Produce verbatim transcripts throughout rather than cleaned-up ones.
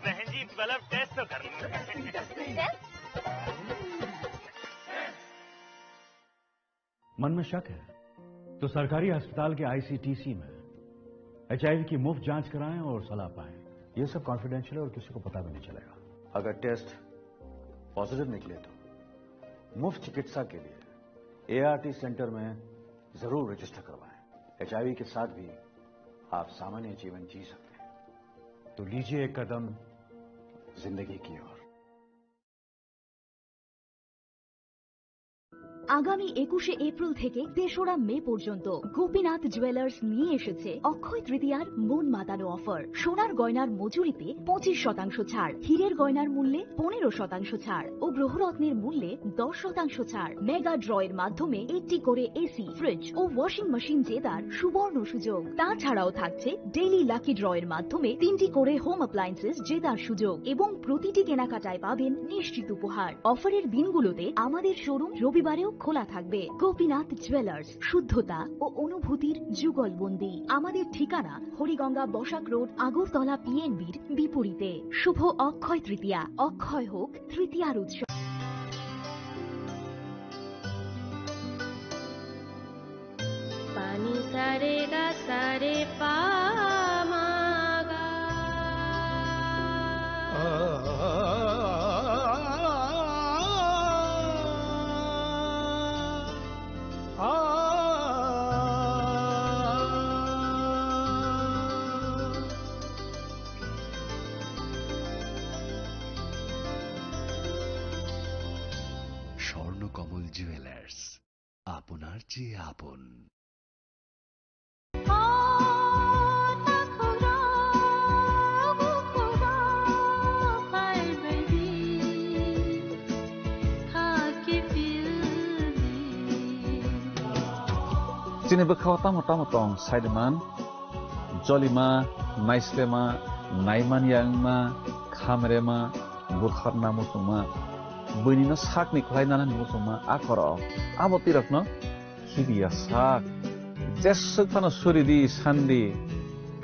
बहन जी, मतलब टेस्ट तो कर लो। मन में शक है तो सरकारी अस्पताल के आईसीटीसी में एचआईवी की मुफ्त जांच कराएं और सलाह पाएं। ये सब कॉन्फिडेंशियल है और किसी को पता भी नहीं चलेगा। अगर टेस्ट पॉजिटिव निकले तो मुफ्त चिकित्सा के लिए एआरटी सेंटर में जरूर रजिस्टर करवाएं। एचआईवी के साथ भी आप सामान्य जीवन जी सकते हैं। तो लीजिए एक कदम जिंदगी की ओर। আগামী একুশে এপ্রিল থেকে তেসরা মে পর্যন্ত গোপীনাথ জুয়েলার্স নিয়ে এসেছে অক্ষয় তৃতীয়ার মন মাতানো অফার। সোনার গয়নার মজুরিতে পঁচিশ শতাংশ ছাড়, হীরের গয়নার মূল্যে পনেরো শতাংশ ছাড় ও গ্রহরত্নের মূল্যে দশ শতাংশ ছাড়। মেগা ড্রয়ের মাধ্যমে একটি করে এসি, ফ্রিজ ও ওয়াশিং মেশিন জেতার সুবর্ণ সুযোগ। তাছাড়াও থাকছে ডেইলি লাকি ড্রয়ের মাধ্যমে তিনটি করে হোম অ্যাপ্লায়েন্সেস জেতার সুযোগ এবং প্রতিটি কেনাকাটায় পাবেন নিশ্চিত উপহার। অফারের দিনগুলোতে আমাদের শোরুম রবিবারেও খোলা থাকবে। গোপীনাথ জুয়েলার্স, শুদ্ধতা ও অনুভূতির যুগলবন্দি। আমাদের ঠিকানা হরিগঙ্গা বসাক রোড, আগরতলা পিএনবির বিপরীতে। শুভ অক্ষয় তৃতীয়া, অক্ষয় হোক তৃতীয়ার উৎসব। Pani sare ga sare pa ma ga. Swarnakamal jewellers, আপনার চেয়ে আপন। Chini bwkhao tamo tamo tong saiman, jolima, naislema, naiman yangma, khamrema, butharna muchungma, buini no sakni khlai nana ni muchungma a khoro. Abo tirokno khibiya sak. Jeswk phano suri di sandi,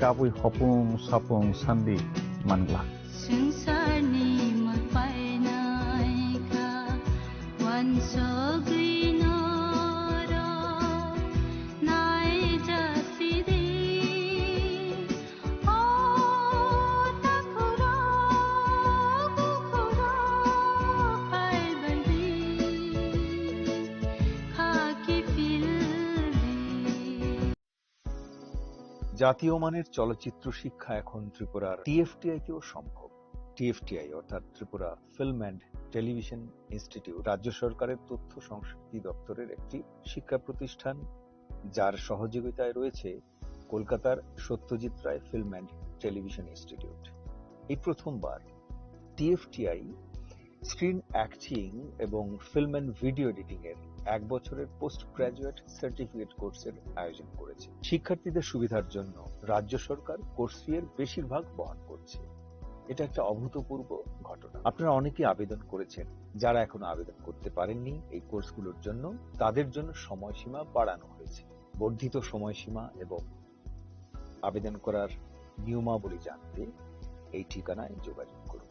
kabui hopung sapung sandi mangla. Swngcharni mwkpainai kha uansugwi norok naijasidi. জাতীয় মানের চলচ্চিত্র শিক্ষা এখন ত্রিপুরার টিএফটিআই তেও সম্ভব। টিএফটিআই অর্থাৎ Tripura film and television institute রাজ্য সরকারের তথ্য সংস্কৃতি দপ্তরের একটি শিক্ষা প্রতিষ্ঠান, যার সহযোগিতায় রয়েছে কলকাতার সত্যজিৎ Ray film and television institute. এই প্রথমবার টিএফটিআই স্ক্রিন অ্যাক্টিং এবং ফিল্ম অ্যান্ড ভিডিও এডিটিং এর এক বছরের পোস্ট গ্র্যাজুয়েট সার্টিফিকেট কোর্সের আয়োজন করেছে। শিক্ষার্থীদের সুবিধার জন্য রাজ্য সরকার কোর্স ফি এর বেশিরভাগ বহন করছে। এটা একটা অভূতপূর্ব ঘটনা। আপনারা অনেকেই আবেদন করেছেন, যারা এখনো আবেদন করতে পারেননি এই কোর্সগুলোর জন্য, তাদের জন্য সময়সীমা বাড়ানো হয়েছে। বর্ধিত সময়সীমা এবং আবেদন করার নিয়মাবলী জানতে এই ঠিকানায় যোগাযোগ করুন।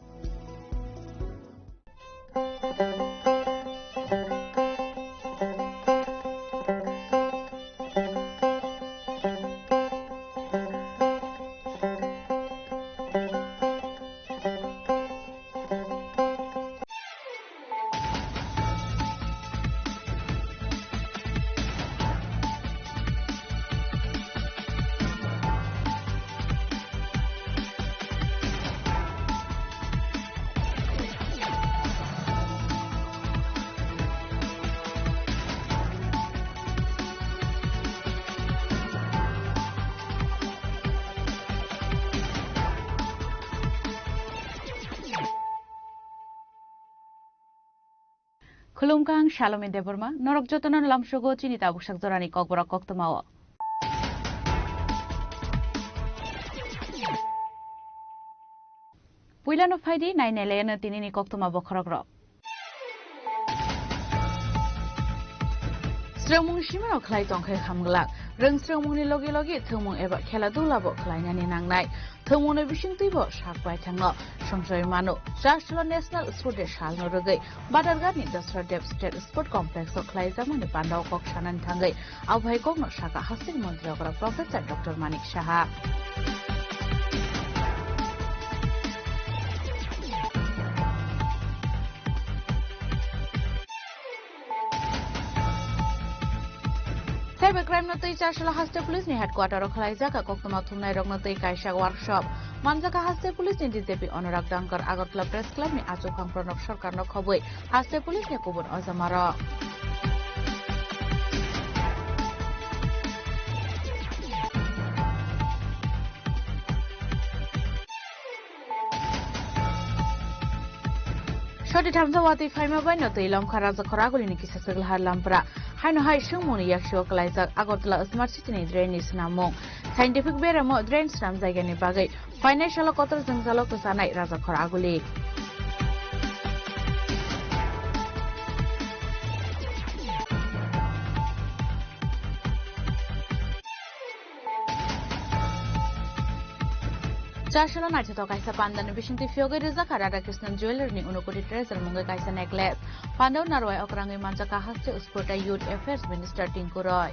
Khulumkha, ang Salomi Debbarma, norok jotono lamsogo chini tabuk sak jorani kokborok koktwmao. Puilano phaidi, nainai laiano tinini koktwma bokhorokrok. Rwngmung simano khlai tongkhe hamglak. Rwngsrwngmungni logi logi thwngmung eba khela dula bo khlainani nangnai. Thwngmungni bisingtwi bo sak baithangno songchoi mano. Chaslo National Sport Day salno rwgwi Badargarni Dasra Dev State Sport Complex o khlaijakmani pandao kok sanani thangwi abo hai kokno saka hasteni montri okra Professor Doctor Manik Saha. Cyber crime no twi Chasla haste police ni headquarter o khwlaijak koktwma thumnai rok no twi kaisa workshop. Manjak haste police ni D G P Anurag Dangkar Agartala Press Club ni achuk phang Pranab Sarkar no khobwi haste police ni kubun ojama rok. Soti thamsa watwi phaima bai no twi lomkha Raja Khoraguli ni kisa swk lahar lampra. Haino hai swngmung ni yaksio kwlaijak Agartala Smart City ni drain ni swnamung. Scientific beremo drain swnam jaigani bagwi phainai salo kotor jwngjalo kwchanai Raja Khoraguli. Chasla naithotok kaisa pandani bisingtwi phiyogwi rijak kha Radhakrishnan Jewellery ni Unakoti Treasure mungwi kaisa necklace. Pandao narwai okrangwi manjak kha haste Usporta Youth Affairs Minister Tinku Roy.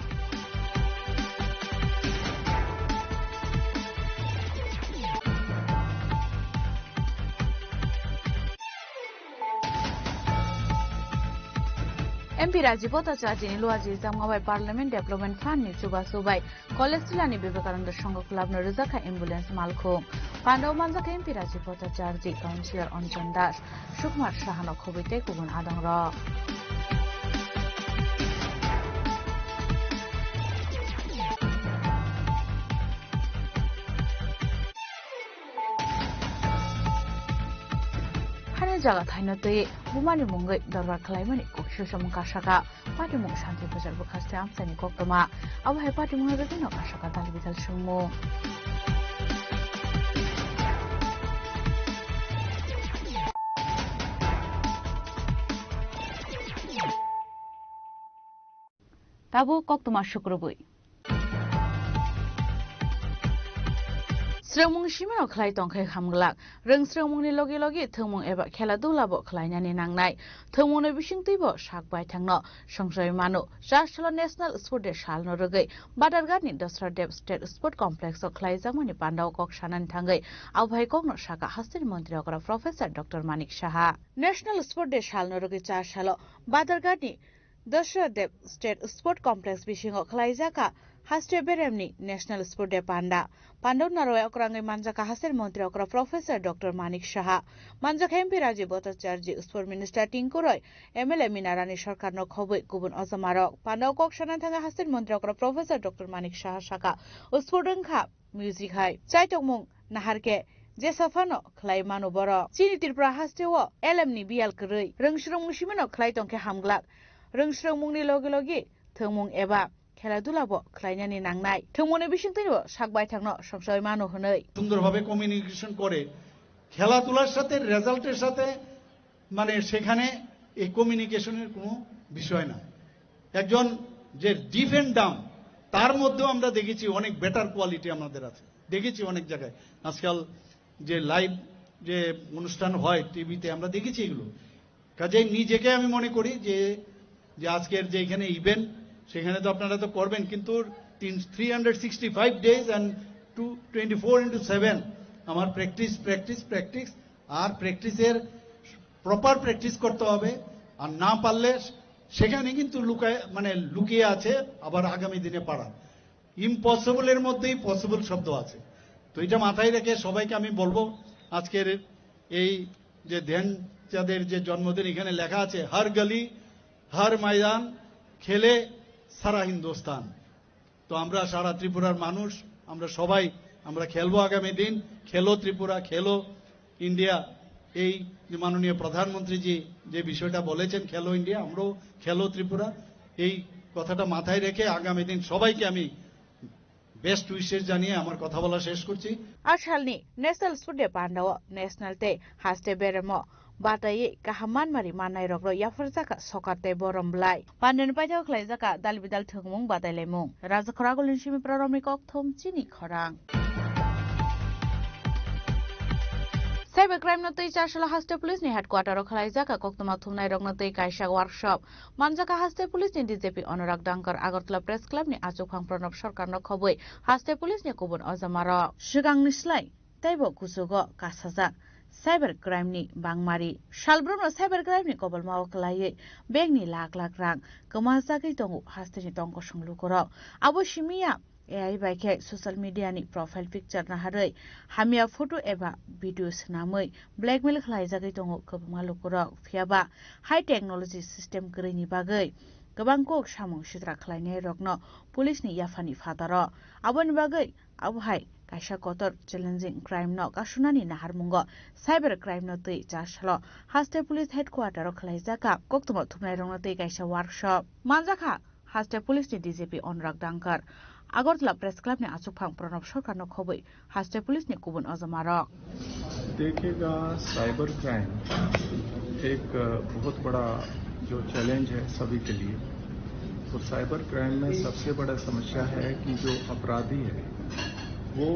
M P Rajiv Bhattacharya ni luaji jamga bai Parliament Development Fund ni chubachu bai College Jilani Vivekananda Sangha Club no rijak kha ambulance malkhung. Pandao manjak kha M P Rajiv Bhattacharya, Councillor Anjan Das, Sukumar Saha no khobwi tei kubun adang rok. Hani jaga thaino twi bumani mungwi dorbar khlaimani kok sui samung kasaka. Patimung Santi Bazar bwkha se amchaini koktwma. Abo hai patimung hai bagwino kasaka dal bidal swngmung. Tabuk koktwma sukrubwi. Srwngmung simano khlai tongkhe hamglak. Rwngsrwngmungni logi logi thwngmung eba khela dula bo khlainani nangnai. Thwngmungni bisingtwi bo sak baithangno songchoi mano. Chasla National Sport Day salno rwgwi Badargarni Dasra Dev State Sport Complex o khlaijakmani pandao kok sanani thangwi abo hai kokno saka hasteni montri okra Professor Doctor Manik Saha. National Sport Day salno rwgwi chasalo Badargarni Dasra Dev State Sport Complex bisingo khlaijak kha haste beremni National Sport Day panda. Pandao narwai okrangwi manjak kha haste montri okra Professor Doctor Manik Saha. Manjak kha M P Rajiv Bhattacharya, Sport Minister Tinku Roy, M L A Mina Rani Sarkarno khobwi kubun ojamarok. Pandao kok sana thangwi haste montri okra Professor Doctor Manik Saha saka, o sport wngkha music hai. Chaitokmung naharkhe jesa phano khlai mano borok. Chini Tripura hasteo L M ni biyal kwrwi. Rwngsrwngmung simano khlai tongkhe hamglak. Rwngsrwngmungni logi logi thwngmung eba khela dula bo khlainani nangnai. Thwngmungni bisingtwi bo sak baithangno songchoi mano hwnwi. সুন্দরভাবে কমিউনিকেশন করে, খেলাধুলার সাথে, রেজাল্টের সাথে, মানে, সেখানে এই কমিউনিকেশনের কোনো বিষয় না। একজন যে ডিফ অ্যান্ড ডাম, তার মধ্যেও আমরা দেখেছি অনেক বেটার কোয়ালিটি আমাদের আছে, দেখেছি অনেক জায়গায়। আজকাল যে লাইভ যে অনুষ্ঠান হয় টিভিতে, আমরা দেখেছি এগুলো। কাজেই নিজেকে আমি মনে করি যে, যে আজকের যে এখানে ইভেন্ট, সেখানে তো আপনারা তো করবেন, কিন্তু তিন, three hundred sixty five days and two, twenty four into seven আমার প্র্যাকটিস, প্র্যাকটিস, প্র্যাকটিস। আর প্র্যাকটিসের প্রপার প্র্যাকটিস করতে হবে। আর না পারলে সেখানে কিন্তু লুকায়, মানে, লুকিয়ে আছে আবার আগামী দিনে পারা। ইম্পসিবলের মধ্যেই পসিবল শব্দ আছে। তো এটা মাথায় রেখে সবাইকে আমি বলবো, আজকের এই যে ধ্যানচাঁদের যে জন্মদিন, এখানে লেখা আছে, "হর গলি, হর ময়দান, খেলে সারা হিন্দুস্তান।" তো আমরা সারা ত্রিপুরার মানুষ, আমরা সবাই, আমরা খেলবো আগামী দিন। খেলো ত্রিপুরা, খেলো ইন্ডিয়া। এই যে মাননীয় প্রধানমন্ত্রীজি যে বিষয়টা বলেছেন, খেলো ইন্ডিয়া, আমরাও খেলো ত্রিপুরা, এই কথাটা মাথায় রেখে আগামী দিন সবাইকে আমি বেস্ট উইশেস জানিয়ে আমার কথা বলা শেষ করছি। Asalni National Sport Day pandao national tei haste beremo bataiwi kaham manmari mannairokno yapharjakha sokar tei borom bwlai. Pandeni paithak khlaijak dalbidal thwngmung batailaimung. Rajakhor Agulini simi Praromni kokthom chini khorang. Cyber crime no twi Charsalo haste police ni headquarter o khlaijak koktwma thumnai rokno twi kaisa workshop. Manjaka haste police ni D G P Anurag Dangkar Agartala Press Club ni achukphang Pranab Sarkar no khobwi haste police ni kubun ojama rok. Swkang ni slai teibo kuchugo kasajak cyber crime ni bangmari. Salbrumno cyber crime ni kobolma o kwlaiwi bank ni lakh lakh rang kwmajagwi tongo haste ni tongkosong lukurok. Abo simiya A I bai khe social media ni profile picture naharwi hamya photo eba video swnamwi blackmail khlaijagwi tongo kwbangma lukurok. Phiyaba hai technology system kwrwini bagwi kwbang kok samung sitra khlainairokno police ni yaphani phataro. Aboni bagwi abo hai kaisa kotor challenging crime no kasunani naharmungo cyber crime no twi Charsalo haste police headquarter o khlaijak koktwma thumnairokno twi kaisa workshop manjakha. Haste police ni D G P Anurag Dangkar Agartala Press Club ni achukphang Pranab Sarkar no khobwi haste police ni kubun ojama rok. देखिएगा, cyber crime एक बहुत बड़ा जो चैलेंज है सभी के लिए। तो साइबर क्राइम में सबसे बड़ा समस्या है कि जो अपराधी है वो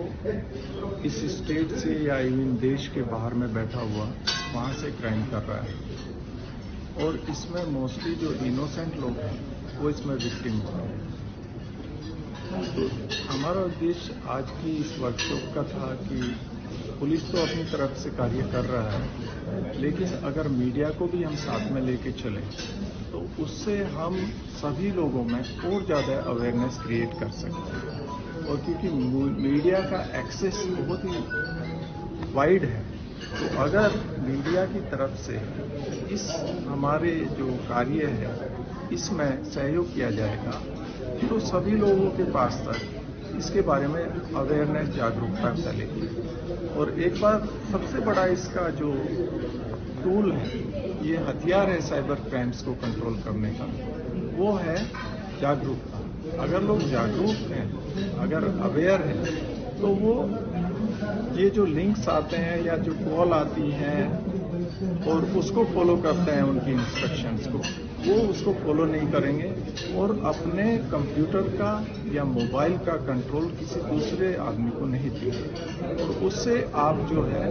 इस स्टेट से या इवन देश के बाहर में बैठा हुआ वहाँ से क्राइम कर रहा है। और इसमें मोस्टली जो इनोसेंट लोग हैं वो इसमें विक्टिम हो रहे हैं। तो हमारा उद्देश्य आज की इस वर्कशॉप का था कि पुलिस तो अपनी तरफ से कार्य कर रहा है, लेकिन अगर मीडिया को भी हम साथ में लेके चलें तो उससे हम सभी लोगों में और ज़्यादा अवेयरनेस क्रिएट कर सकते हैं। और क्योंकि मू- मीडिया का एक्सेस बहुत ही वाइड है, तो अगर मीडिया की तरफ से इस हमारे जो कार्य है इसमें सहयोग किया जाएगा तो सभी लोगों के पास तक इसके बारे में अवेयरनेस, जागरूकता फैलेगी। और एक बार सबसे बड़ा इसका जो टूल है, ये हथियार है साइबर क्राइम्स को कंट्रोल करने का, वो है जागरूकता। अगर लोग जागरूक हैं, अगर अवेयर हैं, तो वो ये जो लिंक्स आते हैं या जो कॉल आती हैं और उसको फॉलो करते हैं, उनकी इंस्ट्रक्शंस को, वो उसको फॉलो नहीं करेंगे और अपने कंप्यूटर का या मोबाइल का कंट्रोल किसी दूसरे आदमी को नहीं देंगे। तो उससे आप जो है,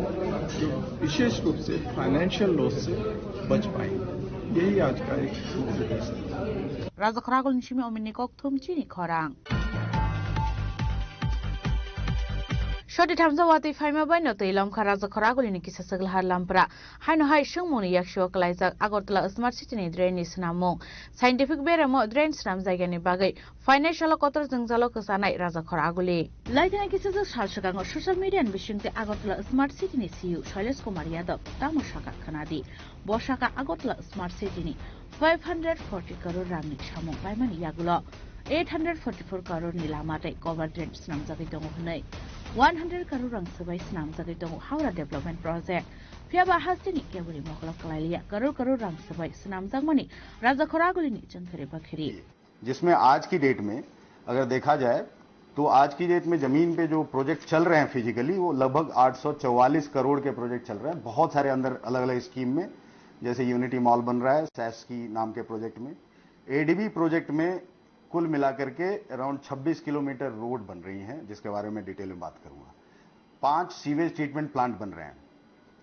जो विशेष रूप से फाइनेंशियल लॉस से बच पाएंगे। यही आज का एक संदेश है। Rajakhor Agulini simi Ominni kokthom chini khorang. Soti thamsa watwi phaima bai no twi lomkha Rajakhor Agulini kisa swglahar lampra. Haino hai swngmungni yaksio kwlaijak Agartala Smart City ni drain ni swnamung. Scientific beremo drain swnam jaigani bagwi financial o kotor jwngjalo kwchanai Rajakhor Aguli. Laithani kisajak sal swkango social media ni bisingtwi Agartala Smart City ni C E O Shailesh Kumar Yadav tamo sakha khwnadi. Bo sakha Agartala Smart City ni five hundred forty crore rangni samung paimani yagulo eight hundred forty-four crore ni lama tei cover drain swnamjagwi tongo hwnwi one hundred crore rang swbai swnamjagwi tongo Howrah Development Project. Phiyaba hasteni keburi moklok kwlailiya, crore crore rang swbai swnamjakmani Rajakhor Agulini chwngthari bakhiri. जिसमें आज की डेट में अगर देखा जाए तो आज की डेट में जमीन पे जो प्रोजेक्ट चल रहे हैं फिजिकली, वो लगभग आठ सौ चौवालीस करोड़ के प्रोजेक्ट चल रहे हैं। बहुत सारे अंदर अलग अलग स्कीम में, जैसे यूनिटी मॉल बन रहा है सैस की नाम के प्रोजेक्ट में, एडीबी प्रोजेक्ट में कुल मिलाकर के अराउंड छब्बीस किलोमीटर रोड बन रही हैं, जिसके बारे में डिटेल में बात करूंगा। पांच सीवेज ट्रीटमेंट प्लांट बन रहे हैं,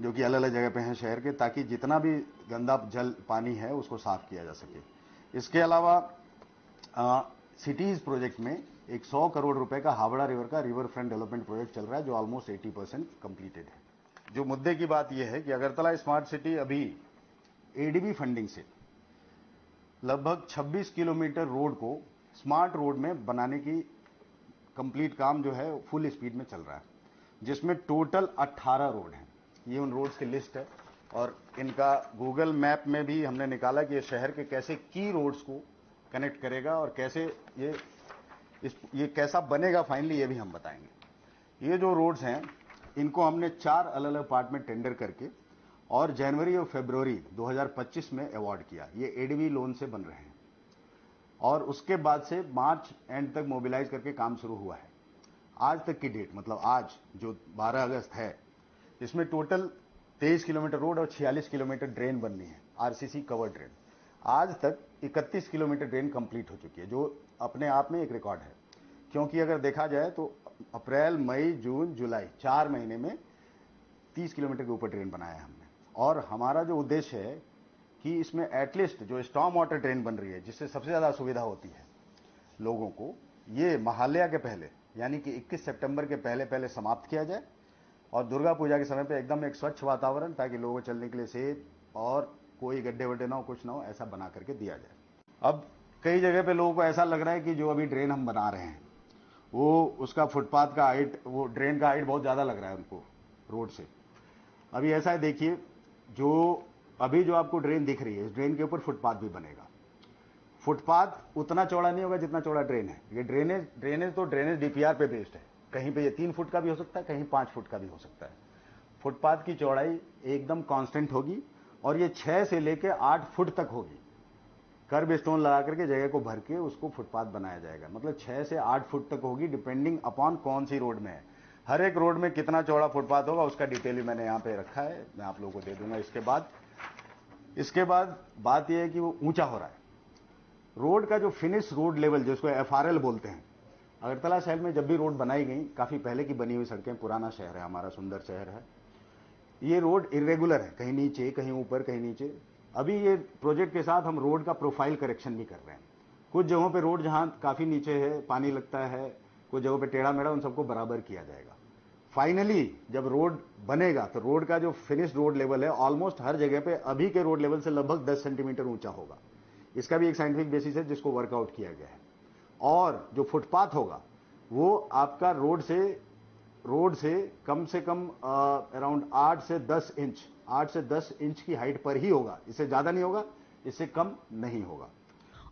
जो कि अलग अलग जगह पे हैं शहर के, ताकि जितना भी गंदा जल पानी है उसको साफ किया जा सके। इसके अलावा सिटीज प्रोजेक्ट में एक सौ करोड़ रुपए का हावड़ा रिवर का रिवर फ्रंट डेवलपमेंट प्रोजेक्ट चल रहा है, जो ऑलमोस्ट एटी परसेंट कंप्लीटेड है। जो मुद्दे की बात यह है कि अगरतला स्मार्ट सिटी अभी एडीबी फंडिंग से लगभग छब्बीस किलोमीटर रोड को स्मार्ट रोड में बनाने की कंप्लीट काम जो है फुल स्पीड में चल रहा है, जिसमें टोटल अट्ठारह रोड हैं। ये उन रोड्स की लिस्ट है और इनका गूगल मैप में भी हमने निकाला कि ये शहर के कैसे की रोड्स को कनेक्ट करेगा और कैसे ये इस ये कैसा बनेगा फाइनली, ये भी हम बताएंगे। ये जो रोड्स हैं, इनको हमने चार अलग अलग पार्ट में टेंडर करके और जनवरी और फरवरी दो हज़ार पच्चीस में अवार्ड किया। ये एडीबी लोन से बन रहे हैं और उसके बाद से मार्च एंड तक मोबिलाइज करके काम शुरू हुआ है। आज तक की डेट, मतलब आज जो बारह अगस्त है, इसमें टोटल तेईस किलोमीटर रोड और छियालीस किलोमीटर ड्रेन बननी है, आरसीसी कवर ड्रेन। आज तक इकतीस किलोमीटर ड्रेन कंप्लीट हो चुकी है, जो अपने आप में एक रिकॉर्ड है। क्योंकि अगर देखा जाए तो अप्रैल, मई, जून, जुलाई, चार महीने में तीस किलोमीटर के ऊपर ड्रेन बनाया है हमने। और हमारा जो उद्देश्य है कि इसमें एटलीस्ट जो स्टॉर्म वाटर ड्रेन बन रही है, जिससे सबसे ज़्यादा असुविधा होती है लोगों को, ये महालया के पहले, यानी कि इक्कीस सितंबर के पहले पहले समाप्त किया जाए और दुर्गा पूजा के समय पे एकदम एक स्वच्छ वातावरण, ताकि लोगों को चलने के लिए सेफ और कोई गड्ढे वड्ढे ना हो, कुछ ना हो, ऐसा बना करके दिया जाए। अब कई जगह पे लोगों को ऐसा लग रहा है कि जो अभी ड्रेन हम बना रहे हैं, वो उसका फुटपाथ का हाइट, वो ड्रेन का हाइट बहुत ज़्यादा लग रहा है उनको रोड से। अभी ऐसा है, देखिए, जो अभी जो आपको ड्रेन दिख रही है, इस ड्रेन के ऊपर फुटपाथ भी बनेगा। फुटपाथ उतना चौड़ा नहीं होगा जितना चौड़ा ड्रेन है। ये ड्रेनेज, ड्रेनेज तो ड्रेनेज डीपीआर पे बेस्ड है। कहीं पे ये तीन फुट का भी हो सकता है, कहीं पाँच फुट का भी हो सकता है। फुटपाथ की चौड़ाई एकदम कांस्टेंट होगी और ये छः से लेके आठ फुट तक होगी। कर्ब स्टोन लगा करके जगह को भर के उसको फुटपाथ बनाया जाएगा। मतलब, छः से आठ फुट तक होगी, डिपेंडिंग अपॉन कौन सी रोड में है। हर एक रोड में कितना चौड़ा फुटपाथ होगा, उसका डिटेल भी मैंने यहाँ पे रखा है, मैं आप लोगों को दे दूंगा। इसके बाद, इसके बाद बात यह है कि वो ऊंचा हो रहा है। रोड का जो फिनिश रोड लेवल, जिसको एफआरएल बोलते हैं, अगरतला शहर में जब भी रोड बनाई गई, काफ़ी पहले की बनी हुई सड़कें, पुराना शहर है हमारा, सुंदर शहर है, ये रोड इरेगुलर है, कहीं नीचे, कहीं ऊपर, कहीं नीचे। अभी ये प्रोजेक्ट के साथ हम रोड का प्रोफाइल करेक्शन भी कर रहे हैं। कुछ जगहों पे रोड जहाँ काफ़ी नीचे है, पानी लगता है, कुछ जगहों पे टेढ़ा मेढ़ा, उन सबको बराबर किया जाएगा। फाइनली जब रोड बनेगा, तो रोड का जो फिनिश रोड लेवल है, ऑलमोस्ट हर जगह पे अभी के रोड लेवल से लगभग दस सेंटीमीटर ऊंचा होगा। इसका भी एक साइंटिफिक बेसिस है, जिसको वर्कआउट किया गया है। और जो फुटपाथ होगा, वो आपका रोड से, रोड से कम से कम अराउंड आठ से दस इंच, आठ से दस इंच की हाइट पर ही होगा। इससे ज़्यादा नहीं होगा, इससे कम नहीं होगा।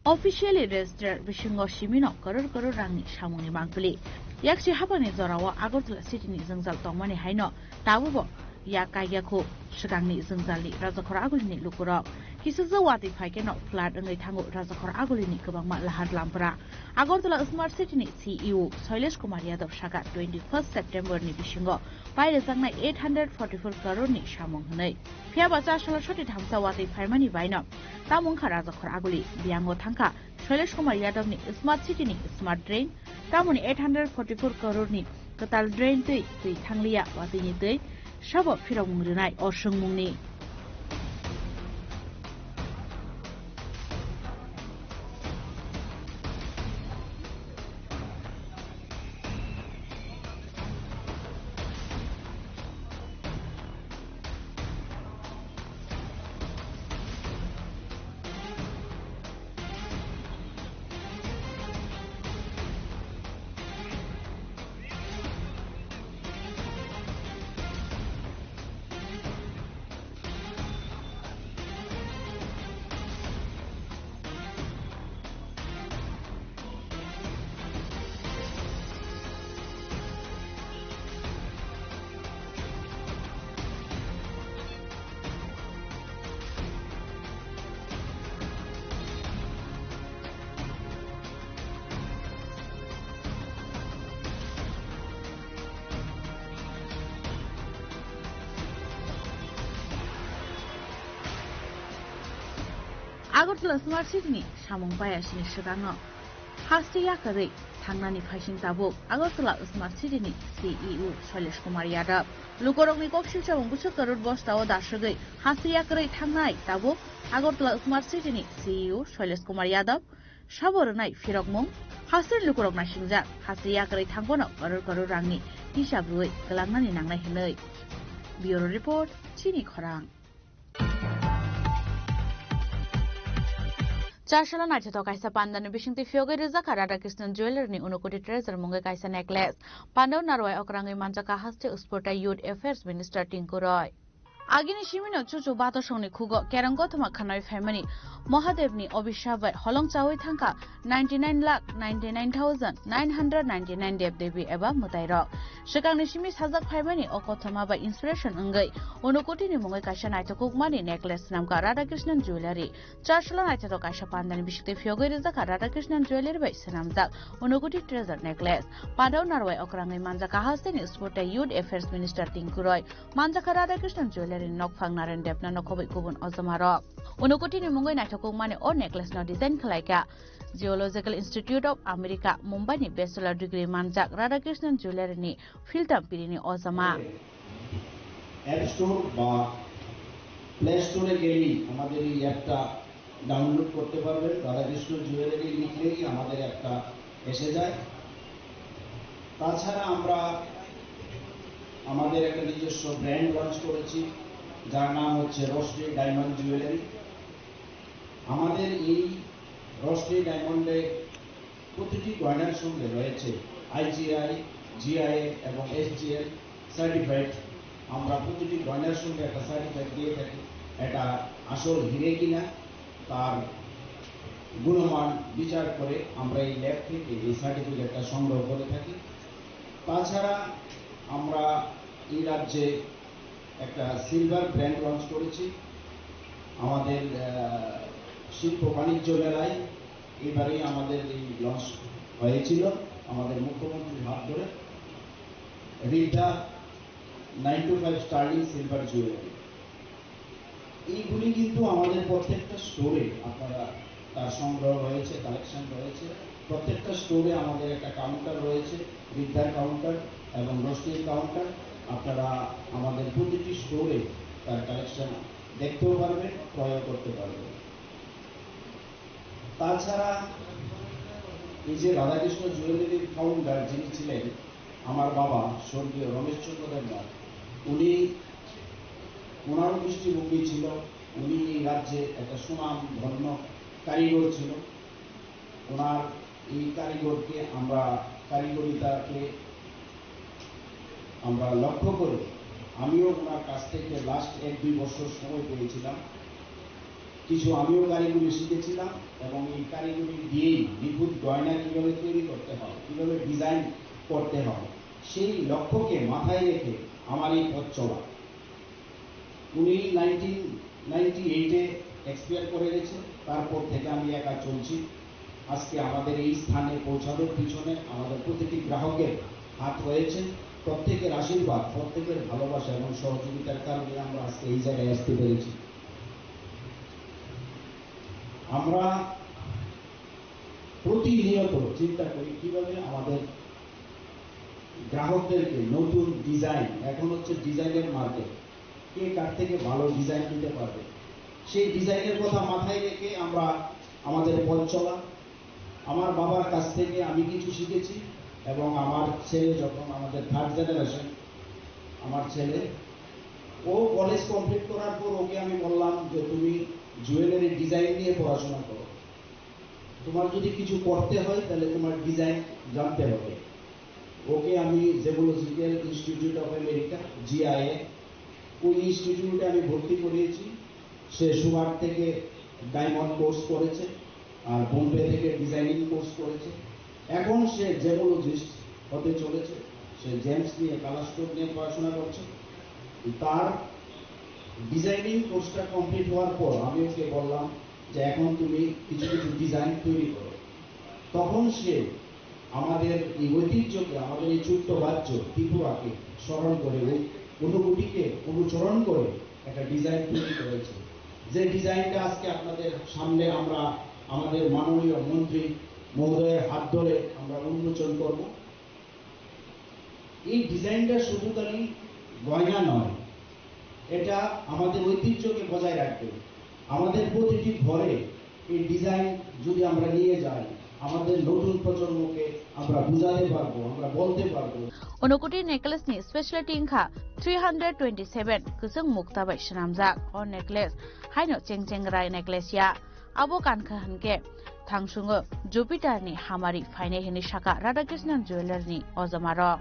Officially register bisingo simino koror koror rangni samungni mangpili. Yaksi hapangni jorao Agartala city ni jwngjal tongmani haino tabukbo yak kaiya khu. Swkangni jwngjalni Rajakhor Agulini lukurok kisijak watwi phai kheno flood wngwi thango Rajakhor Agulini kwbangma lahar lampra. Agartala Smart City ni C E O Shailesh Kumar Yadav saka twenty first September ni bisingo pairwkjaknai eight hundred forty four crore ni samung hwnwi. Phiya ba chasalo soti thamsa watwi phaimani baino tamo wngkha Rajakhor Aguli, biyango thangkha Shailesh Kumar Yadav ni Smart City ni smart drain, tamoni eight hundred forty four crore ni kwtal drain twi twi thangliya, watwi ni twi sabo phirokmung rwnai o swngmungni. Agartala Smart City ni samung payasini swkango haste yakarwi thangnani phaising tabuk Agartala Smart City ni C E O Shailesh Kumar Yadav. Lukorokni kok silsamung bwswk karut bostao daswgwi haste yakarwi thangnai tabuk Agartala Smart City ni C E O Shailesh Kumar Yadav. Sabo rwnai phirokmung, hasteni lukurok naisingjak, haste yakarwi thangphano koror koror rangni hisab rwui kwlangnani nangnai hwnwi. Bureau Report, Chini Khorang. Charsala naithothok kaisa pandani bisingtwi phiyogwi rijak kha Radhakrishnan Jewellery ni Unakoti Treasure mungwi kaisa necklace. Pandao narwai okrangwi manjak kha haste Spurta Youth Affairs Minister Tinku Roy. Agini simino chuchu batosongni khugo kerong kothoma khanwi phaimani Mahadevni obisap bai holong chawi thangkha ninety nine lakh ninety nine thousand nine hundred ninety nine dev devi eba mwtairok. Swkangni simi sajak phaimani o kothoma bai inspiration wngwi Unakotini mungwi kaisa naithokukmani necklace swnamkha Radhakrishnan Jewellery. Charsala naithothok kaisa pandani bisingtwi phiyogwi rijak kha Radhakrishnan Jewellery bai swnamjak Unakoti Treasure necklace. Pandao narwai okrangwi manjak kha hasteni Spurta Youth Affairs Minister Tinku Roy. Manjak kha Radhakrishnan Jewellery. Nokphang Naren Debna nokhobwi kubun ojamarok. Unukutini mungwi naithokukmani o necklace no design khlaikha Geological Institute of America, Mumbai ni bachelor degree manjak Radhakrishnan Jewellery ni Philtam pirini ojama. App store বা প্লে স্টোরে গেলেই আমাদের এই অ্যাপটা ডাউনলোড করতে পারবেন। রাধাকৃষ্ণ জুয়েলারি লিখলেই আমাদের অ্যাপটা এসে যায়। তাছাড়া আমরা আমাদের একটা নিজস্ব ব্র্যান্ড লঞ্চ করেছি, যার নাম হচ্ছে রোশনি ডায়মন্ড জুয়েলারি। আমাদের এই রোশনি ডায়মন্ডে প্রতিটি গয়নার সঙ্গে রয়েছে আইজিআই, জিআইএ এবং এসজিএল সার্টিফাইড। আমরা প্রতিটি গয়নার সঙ্গে একটা সার্টিফাইড দিয়ে থাকি, এটা আসল হিরে কিনা তার গুণমান বিচার করে আমরা এই ল্যাব থেকে এই সার্টিফিকেটটা সংগ্রহ করে থাকি। তাছাড়া আমরা এই রাজ্যে একটা সিলভার ব্র্যান্ড লঞ্চ করেছি আমাদের আহ, শিল্প বাণিজ্য মেলায়। এবারেই আমাদের এই লঞ্চ হয়েছিল আমাদের মুখ্যমন্ত্রীর হাত ধরে। Riddha nine two five sterling silver jewellery, এইগুলি কিন্তু আমাদের প্রত্যেকটা স্টোরে আপনারা তার সংগ্রহ রয়েছে, কালেকশন রয়েছে। প্রত্যেকটা স্টোরে আমাদের একটা কাউন্টার রয়েছে, রিদ্দার কাউন্টার এবং রোশনির কাউন্টার। আপনারা আমাদের প্রতিটি স্টোরে তার কালেকশন দেখতেও পারবেন, ক্রয়ও করতে পারবেন। তাছাড়া এই যে রাধাকৃষ্ণ জুয়েলারির ফাউন্ডার যিনি ছিলেন আমার বাবা স্বর্গীয় রমেশচন্দ্র দেবনাথ, উনি, ওনারও দৃষ্টিভঙ্গি ছিল, উনি এই রাজ্যে একটা সুনাম ধন্য কারিগর ছিল। ওনার এই কারিগরকে আমরা, কারিগরিতাকে আমরা লক্ষ্য করে আমিও ওনার কাছ থেকে লাস্ট এক দুই বছর সময় পেয়েছিলাম। কিছু আমিও কারিগরি শিখেছিলাম এবং এই কারিগরি দিয়েই নিখুঁত গয়না কীভাবে তৈরি করতে হয়, কীভাবে ডিজাইন করতে হয়, সেই লক্ষ্যকে মাথায় রেখে আমার এই পথ চলা। উনি নাইনটিন নাইনটি এইটে এক্সপায়ার করে গেছে, তারপর থেকে আমি একা চলছি। আজকে আমাদের এই স্থানে পৌঁছানোর পিছনে আমাদের প্রতিটি গ্রাহকের হাত রয়েছে। প্রত্যেকের আশীর্বাদ, প্রত্যেকের ভালোবাসা এবং সহযোগিতার কারণে আমরা আজকে এই জায়গায় আসতে পেরেছি। আমরা প্রতিনিয়ত চিন্তা করি কিভাবে আমাদের গ্রাহকদেরকে নতুন ডিজাইন, এখন হচ্ছে ডিজাইনের মার্কেট, কে কার থেকে ভালো ডিজাইন দিতে পারবে, সেই ডিজাইনের কথা মাথায় রেখে আমরা আমাদের পথ চলা। আমার বাবার কাছ থেকে আমি কিছু শিখেছি এবং আমার ছেলে যখন আমাদের থার্ড জেনারেশন, আমার ছেলে, ও কলেজ কমপ্লিট করার পর ওকে আমি বললাম যে তুমি জুয়েলারি ডিজাইন নিয়ে পড়াশোনা করো, তোমার যদি কিছু করতে হয় তাহলে তোমার ডিজাইন জানতে হবে। ওকে আমি gemological institute of America, GIA, ওই ইনস্টিটিউটে আমি ভর্তি করিয়েছি। সে সুরাট থেকে ডায়মন্ড কোর্স করেছে, আর বোম্বে থেকে ডিজাইনিং কোর্স করেছে। এখন সে জেমোলজিস্ট হতে চলেছে। সে জেমস নিয়ে, কালার স্টোর নিয়ে পড়াশোনা করছে। তার ডিজাইনিং কোর্সটা কমপ্লিট হওয়ার পর আমি ওকে বললাম যে এখন তুমি কিছু কিছু ডিজাইন তৈরি করো। তখন সে আমাদের এই ঐতিহ্যকে, আমাদের এই ছোট্ট রাজ্য ত্রিপুরাকে স্মরণ করে, ওই অনুভূতিকে অনুসরণ করে একটা ডিজাইন তৈরি করেছে। যে ডিজাইনটা আজকে আপনাদের সামনে আমরা আমাদের মাননীয় মন্ত্রী মহোদয়ের হাত ধরে আমরা উন্মোচন করব। এই ডিজাইনটা শুধু খালি গয়না নয়, এটা আমাদের ঐতিহ্যকে বজায় রাখবে। আমাদের প্রতিটি ঘরে এই ডিজাইন যদি আমরা নিয়ে যাই, আমাদের নতুন প্রজন্মকে আমরা বুঝাতে পারবো, আমরা বলতে পারবো। Unukoti necklace ni speciality wngkha three hundred twenty seven kwchwng mukta bai swnamjak. O necklace haino chengcheng rai necklace ya. Abo kankha hinkhe thangsungo Jupiter ni hamari phainai hinwi sakha Radhakrishnan Jewellery ni ojamarok.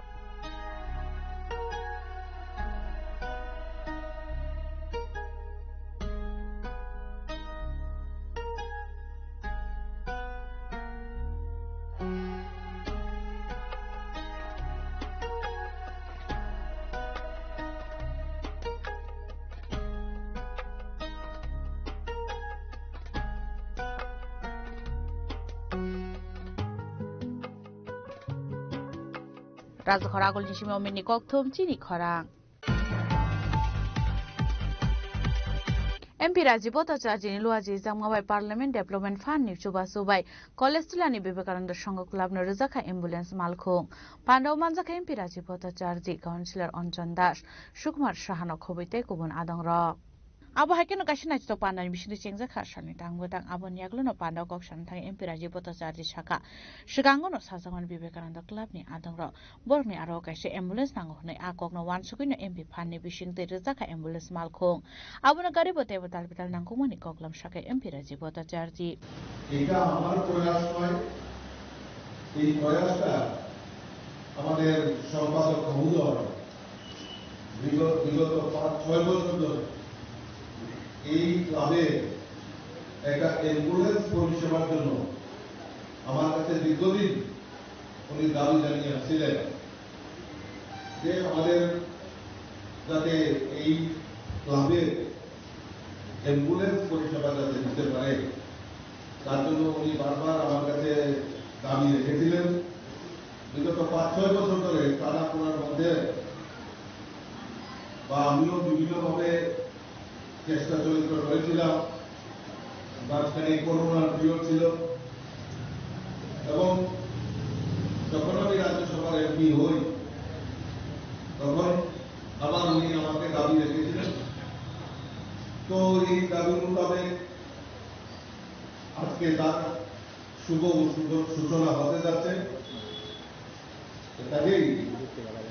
Rajakhor agulni simi omini kokthum chini khorang. M P Rajiv Bhattacharjini luaji jakma bai Parliament Development Fund ni chubachu bai College Tila ni Vivekananda Sangha Club no rwjakha ambulance malkhung. Pandao manjakha M P Rajiv Bhattacharjee, Councillor Anjan Das, Sukumar Saha no khobwi tei kubun adongrok. Abo hai kheno kaisa naithotok pandani bisingtwi chengjakha salni tang bwtang. Aboni yagulono pandao kok sana thangwi M P Rajiv Bhattacharjee sakha, swkango no sajakmani Vivekananda Club ni adongrok. Borokni aro kaisa ambulance nango hwnwi a kokno uansugwino M P phan ni bisingtwi rwjakha ambulance malkhung. Abono gari bo teibo tal betal nangkukmani koklam sakha M P Rajiv Bhattacharjee. এটা আমার প্রয়াস নয়, এই প্রয়াসটা আমাদের সম্পাদক মহোদয় বিগত, বিগত পাঁচ ছয় বছর ধরে এই ক্লাবে একটা অ্যাম্বুলেন্স পরিষেবার জন্য আমার কাছে দীর্ঘদিন উনি দাবি জানিয়ে আসছিলেন যে আমাদের যাতে এই ক্লাবে অ্যাম্বুলেন্স পরিষেবা যাতে দিতে পারে, তার জন্য উনি বারবার আমার কাছে দাবি রেখেছিলেন। বিগত পাঁচ ছয় বছর ধরে টানাপোড়ার মধ্যে বা আমিও বিভিন্নভাবে চেষ্টা চরিত্র করেছিলাম। মাঝখানে করোনার পিরিয়ড ছিল এবং যখন আমি রাজ্যসভার এমপি হই, তখন আবার উনি আমাকে দাবি রেখেছিলেন। তো এই দাবি মোতাবেক আজকে তার শুভ সূচনা হতে যাচ্ছে। কাজেই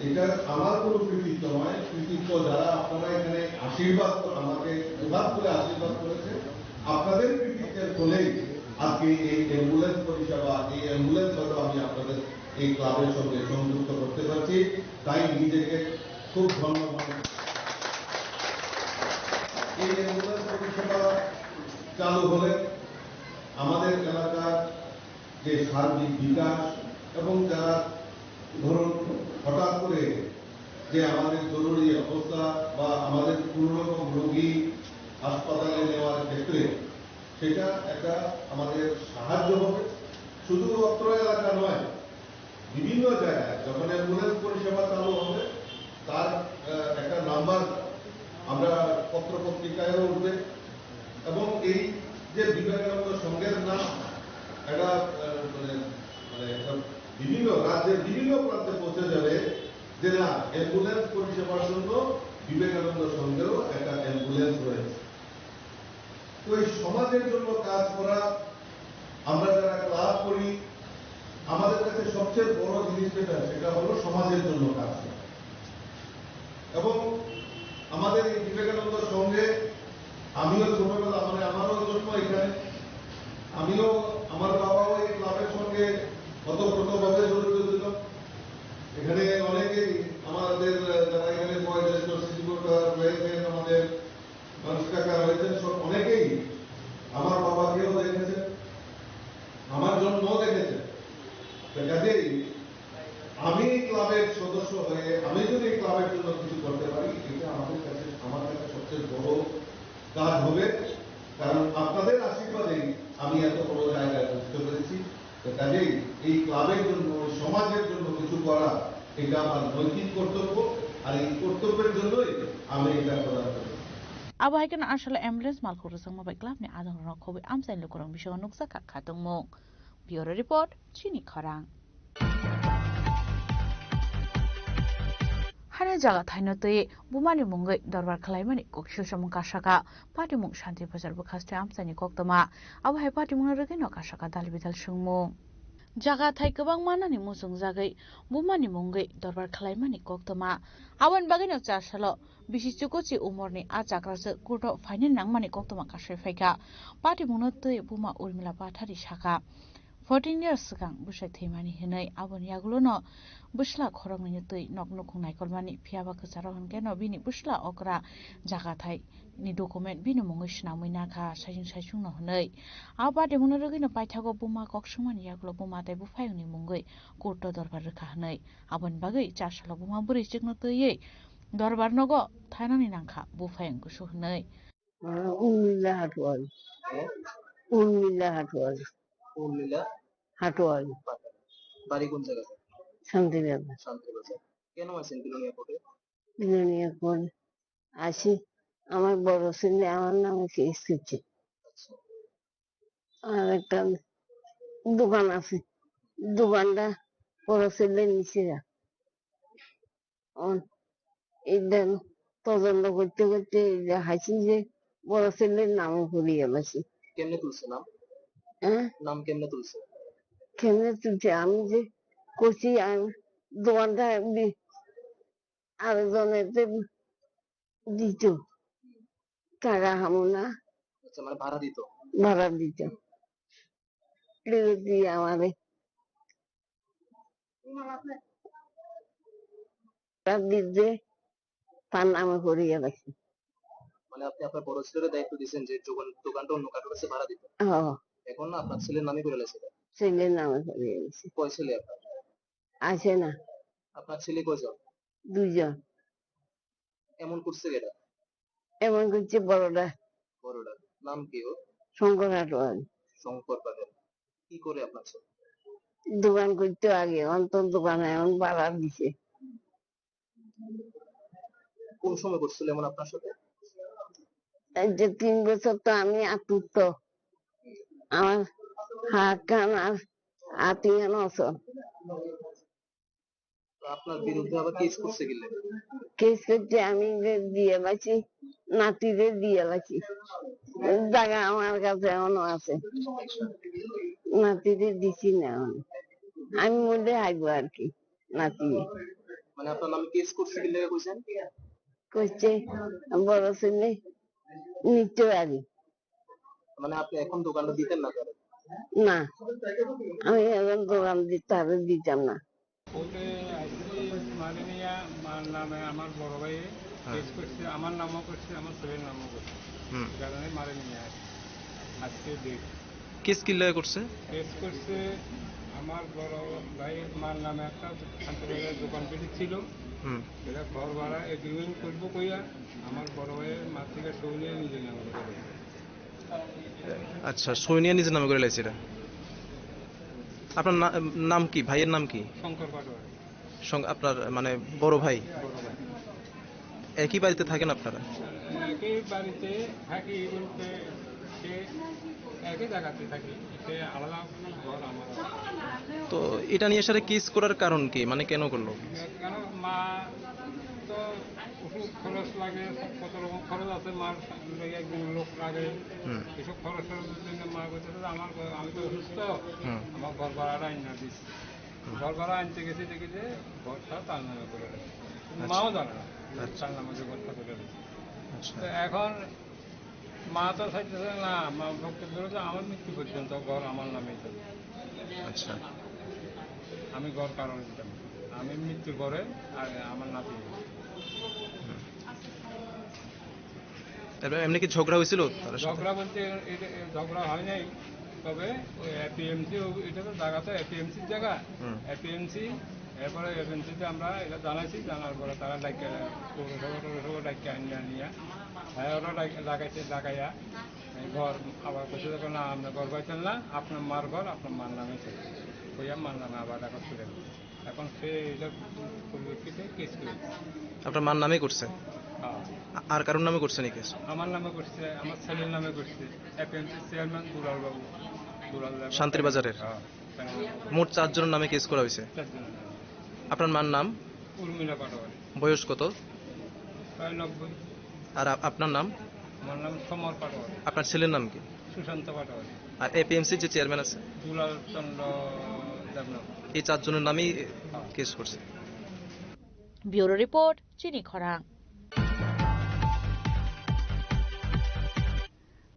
এটা আমার কোনো কৃতিত্ব নয়, কৃতিত্ব যারা আপনারা এখানে আশীর্বাদ করে, আমাকে দুহাত তুলে আশীর্বাদ করেছে, আপনাদের কৃতিত্বের ফলেই আজকে এই অ্যাম্বুলেন্স পরিষেবা, এই অ্যাম্বুলেন্স হয়তো আমি আপনাদের এই ক্লাবের সঙ্গে সংযুক্ত করতে পারছি, তাই নিজেকে খুব ধন্য মনে করি। এই অ্যাম্বুলেন্স পরিষেবা চালু হলে আমাদের এলাকার যে সার্বিক বিকাশ এবং যারা, ধরুন, হঠাৎ করে যে আমাদের জরুরি অবস্থা বা আমাদের কোনো রকম রোগী হাসপাতালে নেওয়ার ক্ষেত্রে সেটা একটা আমাদের সাহায্য হবে। শুধু অত্র এলাকা নয়, বিভিন্ন জায়গায় যখন অ্যাম্বুলেন্স পরিষেবা চালু হবে, তার, আহ, একটা নাম্বার আমরা পত্র পত্রিকায়ও উঠবে এবং এই যে বিবেকানন্দ সংঘের নাম একটা, আহ, মানে, মানে একটা বিভিন্ন রাজ্যের বিভিন্ন প্রান্তে পৌঁছে যাবে যে না, অ্যাম্বুলেন্স পরিষেবার জন্য বিবেকানন্দ সংঘেরও একটা অ্যাম্বুলেন্স রয়েছে। তো এই সমাজের জন্য কাজ করা, আমরা যারা ক্লাব করি, আমাদের কাছে সবচেয়ে বড় জিনিস যেটা, সেটা হলো সমাজের জন্য কাজ করা। এবং আমাদের এই বিবেকানন্দ সংঘে আমিও ছোটবেলা, মানে, আমারও জন্ম এখানে, আমিও, আমার বাবাও এই ক্লাবের সঙ্গে ওতপ্রোতভাবে জড়িত ছিল। এখানে অনেকেই আমাদের, আহ, যারা এখানে বয়োজ্যেষ্ঠ শিশু কর্তা রয়েছেন, আমাদের মানুষ কাকা রয়েছেন, সব অনেকেই আমার বাবাকেও দেখেছেন, আমার জন্মও দেখেছেন। তো কাজেই আমি এই ক্লাবের সদস্য হয়ে আমি যদি এই ক্লাবের জন্য কিছু করতে পারি, এটা আমাদের কাছে, আমার কাছে সবচেয়ে বড় কাজ হবে, কারণ আপনাদের আশীর্বাদেই আমি এত বড় জায়গায় পৌঁছতে পেরেছি। তো কাজেই এই ক্লাবের জন্য, এই সমাজের জন্য কিছু করা, এটা আমার নৈতিক কর্তব্য, আর এই কর্তব্যের জন্যই আমি এটা প্রদান করেছি। Abo hai kheno aswk ambulance malkhung rwjakma bai club ni adongrokno khobwi amchaini lukurokni bisingo nukjakha khatungmung. Bureau Report, Chini Khorang. Hani jaga thaino twi bumani mungwi dorbar khwlaimani kok sui samung kasaka patimung Shanti Bazar bwkhastwi amchaini koktwma. Abo hai patimungno rwgwino kasaka dal bidal swngmung. Jaga thai kwbang manani muchungjagwi bumani mungwi dorbar khwlaimani koktwma. Aboni bagwino char salo bisi chukuchi umorni a chakraswk courto phaina nangmani koktwma kasui phaikha. Patimungno twi buma Urmila Pathari sakha, fourteen years swkang bwsai thwimani hwnwi. Aboni yagulono bwsla khoroknwino twi nok nukhung naikolmani, phiyaba kwcharo hwnkhe no bini bwsla okra jaga thai ni document bini mungwi swnamwi nakha, saisung saisungno hwnwi. A patimungno rwgwino paithago buma kok swngmani yagulo buma tei buphayungni mungwi courto dorbar rwkha hwnwi. Aboni bagwi char salo buma bwrwichwkno twiwi dorbar nogo thainani nangkha buphayung kusu hwnwi. Urmila Hatwari. Urmila Hatwari. Urmila Hatwari. বাড়ি কোন জায়গাতে? শান্তিনগর। শান্তিনগর। কেন আছেন বিলোনিয়া কোর্টে? বিলোনিয়া কোর্ট আছি, আমার বড় ছেলে আমার নামে কেস করছে। আচ্ছা। আর একটা দোকান আছে, দোকানটা বড় ছেলে নিচে রাখ। অন-, এই দেন তদন্ত করতে করতে এই যে হাসি যে বড় ছেলের নামে করিয়ে গেছে। কেমনে তুলছে নাম? হ্যাঁ? নাম কেমনে তুলছে? কেমনে তুলছে? আমি যে করছি, আমি দোকানটা দি-, আরেকজনের যে দিত, টাকা হামু না। আচ্ছা, মানে ভাড়া দিত? ভাড়া দিত। দিয়ে আমারে তার দিক যে তার নামে করিয়া রাখি। মানে আপনি আপনার বড় ছেলের দায়িত্ব দিয়েছেন যে দোকান, দোকানটা অন্য কারোর কাছে ভাড়া দিতে। হ্যাঁ। এখন না আপনার ছেলের নামে করে লেছে? ছেলের নামে করিয়া গেছে। কয় ছেলে আপনার? আছে না। আপনার ছেলে কয়জন? দুইজন। এমন করছে কেটা? এমন করছে বড়টা। বড়টা। নাম কি ও? শঙ্কর পাটোয়ারি। শঙ্কর পাটোয়ারি। কি করে আপনার ছেলে? দোকান করতো আগে, অন্তর দোকানে এখন ভাড়া দিছে। কোন সময় করছিল এমন আপনার সাথে? এই যে তিন বছর তো আমি আতুর তো, আমার হাত কান আর আতিয়ে নসল। তো আপনার বিরুদ্ধে আবার কেস করছে কিলে? কেস করছে, আমি যে দিয়ে পাচ্ছি, নাতিরে দিয়ে পাচ্ছি। জায়গা আমার কাছে এখনো আছে, নাতিরে দিছি না আমি। আমি মধ্যে আইবো আর কি, নাতি। মানে আপনার নামে কেস করছে কিলে কইছেন? করছে, বড় ছেলে নিতে পারি। মানে আপনি এখন দোকানটা দিতেন না তাহলে? না, আমি এখন দোকান দিতে হবে, দিতাম না। কোর্টে আইসি মালিনিয়া মার নামে আমার বড় ভাই হ্যাঁ। কেস করছে, আমার নামও করছে, আমার ছেলের নামও করছে। হুম। এই কারণে মালিনিয়া আজকে ডেট। কেস কি লয়ে করছে? কেস করছে আমার বড় ভাই মার নামে একটা শান্তিবাজার দোকান পেটি ছিল। হুম। এটা ঘর ভাড়া এগ্রিমেন্ট করবো কইয়া আমার বড় ভাইয়ের মা থেকে সই নিয়ে নিজের নামে করে দিয়েছে। আচ্ছা, সই নিয়ে নিজের নামে করে লাইছে এটা। আপনার না-, নাম কি? ভাইয়ের নাম কি? শঙ্কর পাটোয়ারি। সং-, আপনার মানে বড় ভাই? বড় ভাই। একই বাড়িতে থাকেন আপনারা? একই বাড়িতে থাকি বলতে সে একই জায়গাতে থাকি, সে আলাদা ঘর আমার। তো এটা নিয়ে সাথে কেস করার কারণ কি? মানে কেন করলো? কেন মা তো ওষুধ খরচ লাগে, কত রকম খরচ আছে, মার লগে একজন লোক লাগে। হুম। এসব খরচ খরচের জন্য মা বলছে যে আমার ঘর, আমি তো অসুস্থ, হুম। আমার ঘর ভাড়াটা আইনা দিস। হুম। ঘর ভাড়া আনতে গেছে, দেখে যে ঘরটা তার নামে করে রাখছে। আচ্ছা। মাও জানে না যে আচ্ছা। তার নামে যে ঘরটা করে রাখছে। আচ্ছা। তো এখন মা তো চাইতেছে না, মা ভক্ত বলে যে আমার মৃত্যু পর্যন্ত ঘর আমার নামে চলবে। আচ্ছা। আমি ঘর কারোর দিতাম না। আমি মৃত্যুর পরে আর আমার নাতি। হুম। এবার এমনি কি ঝগড়া হয়েছিল তাদের সাথে? ঝগড়া বলতে এটা, এ, ঝগড়া হয় নাই, তবে ওই এপিএমসি, ও-, এটা তো জায়গা তো এপিএমসির জায়গা, হুম। এপিএমসি, এরপরে এপিএমসিতে আমরা এটা জানাইছি, জানার পরে তারা ডাকিয়ে, পৌরসভা টৌরসভা ডাকিয়ে আনিয়ে আনিয়া, হ্যাঁ, ওরা ডাক-, লাগাইছে, লাগাইয়া এই ঘর আবার কইছে যে, "না, আপনি ঘর পাইছেন না, আপনার মার ঘর, আপনার মার নামে ছিল।" কইয়া মার নামে আবার রেকর্ড করে দিল। এখন সে এটার পরিপ্রেক্ষিতে কেস করেছে। আপনার মার নামে করছে? হ্যাঁ। আ-, আর কারোর নামে করছে নি কেস? আমার নামে করছে, আমার ছেলের নামে করছে, এপিএমসি চেয়ারম্যান দুলাল বাবু, দুলাল বাবু। শান্তির বাজারের? হ্যাঁ, শান্তির বাজার। মোট চারজনের নামে কেস করা হয়েছে? চারজনের নামে। আপনার মার নাম? উর্মিলা পাটোয়ারি। বয়স কত? প্রায় নব্বই। আর আপ-, আপনার নাম? আমার নাম সমর পাটোয়ারি। আপনার ছেলের নাম কি? সুশান্ত পাটোয়ারি। আর এপিএমসির যে চেয়ারম্যান আছে? দুলাল চন্দ্র দেবনাথ। এই চারজনের নামেই হ্যাঁ। কেস করছে। Bureau report, Chini Khorang.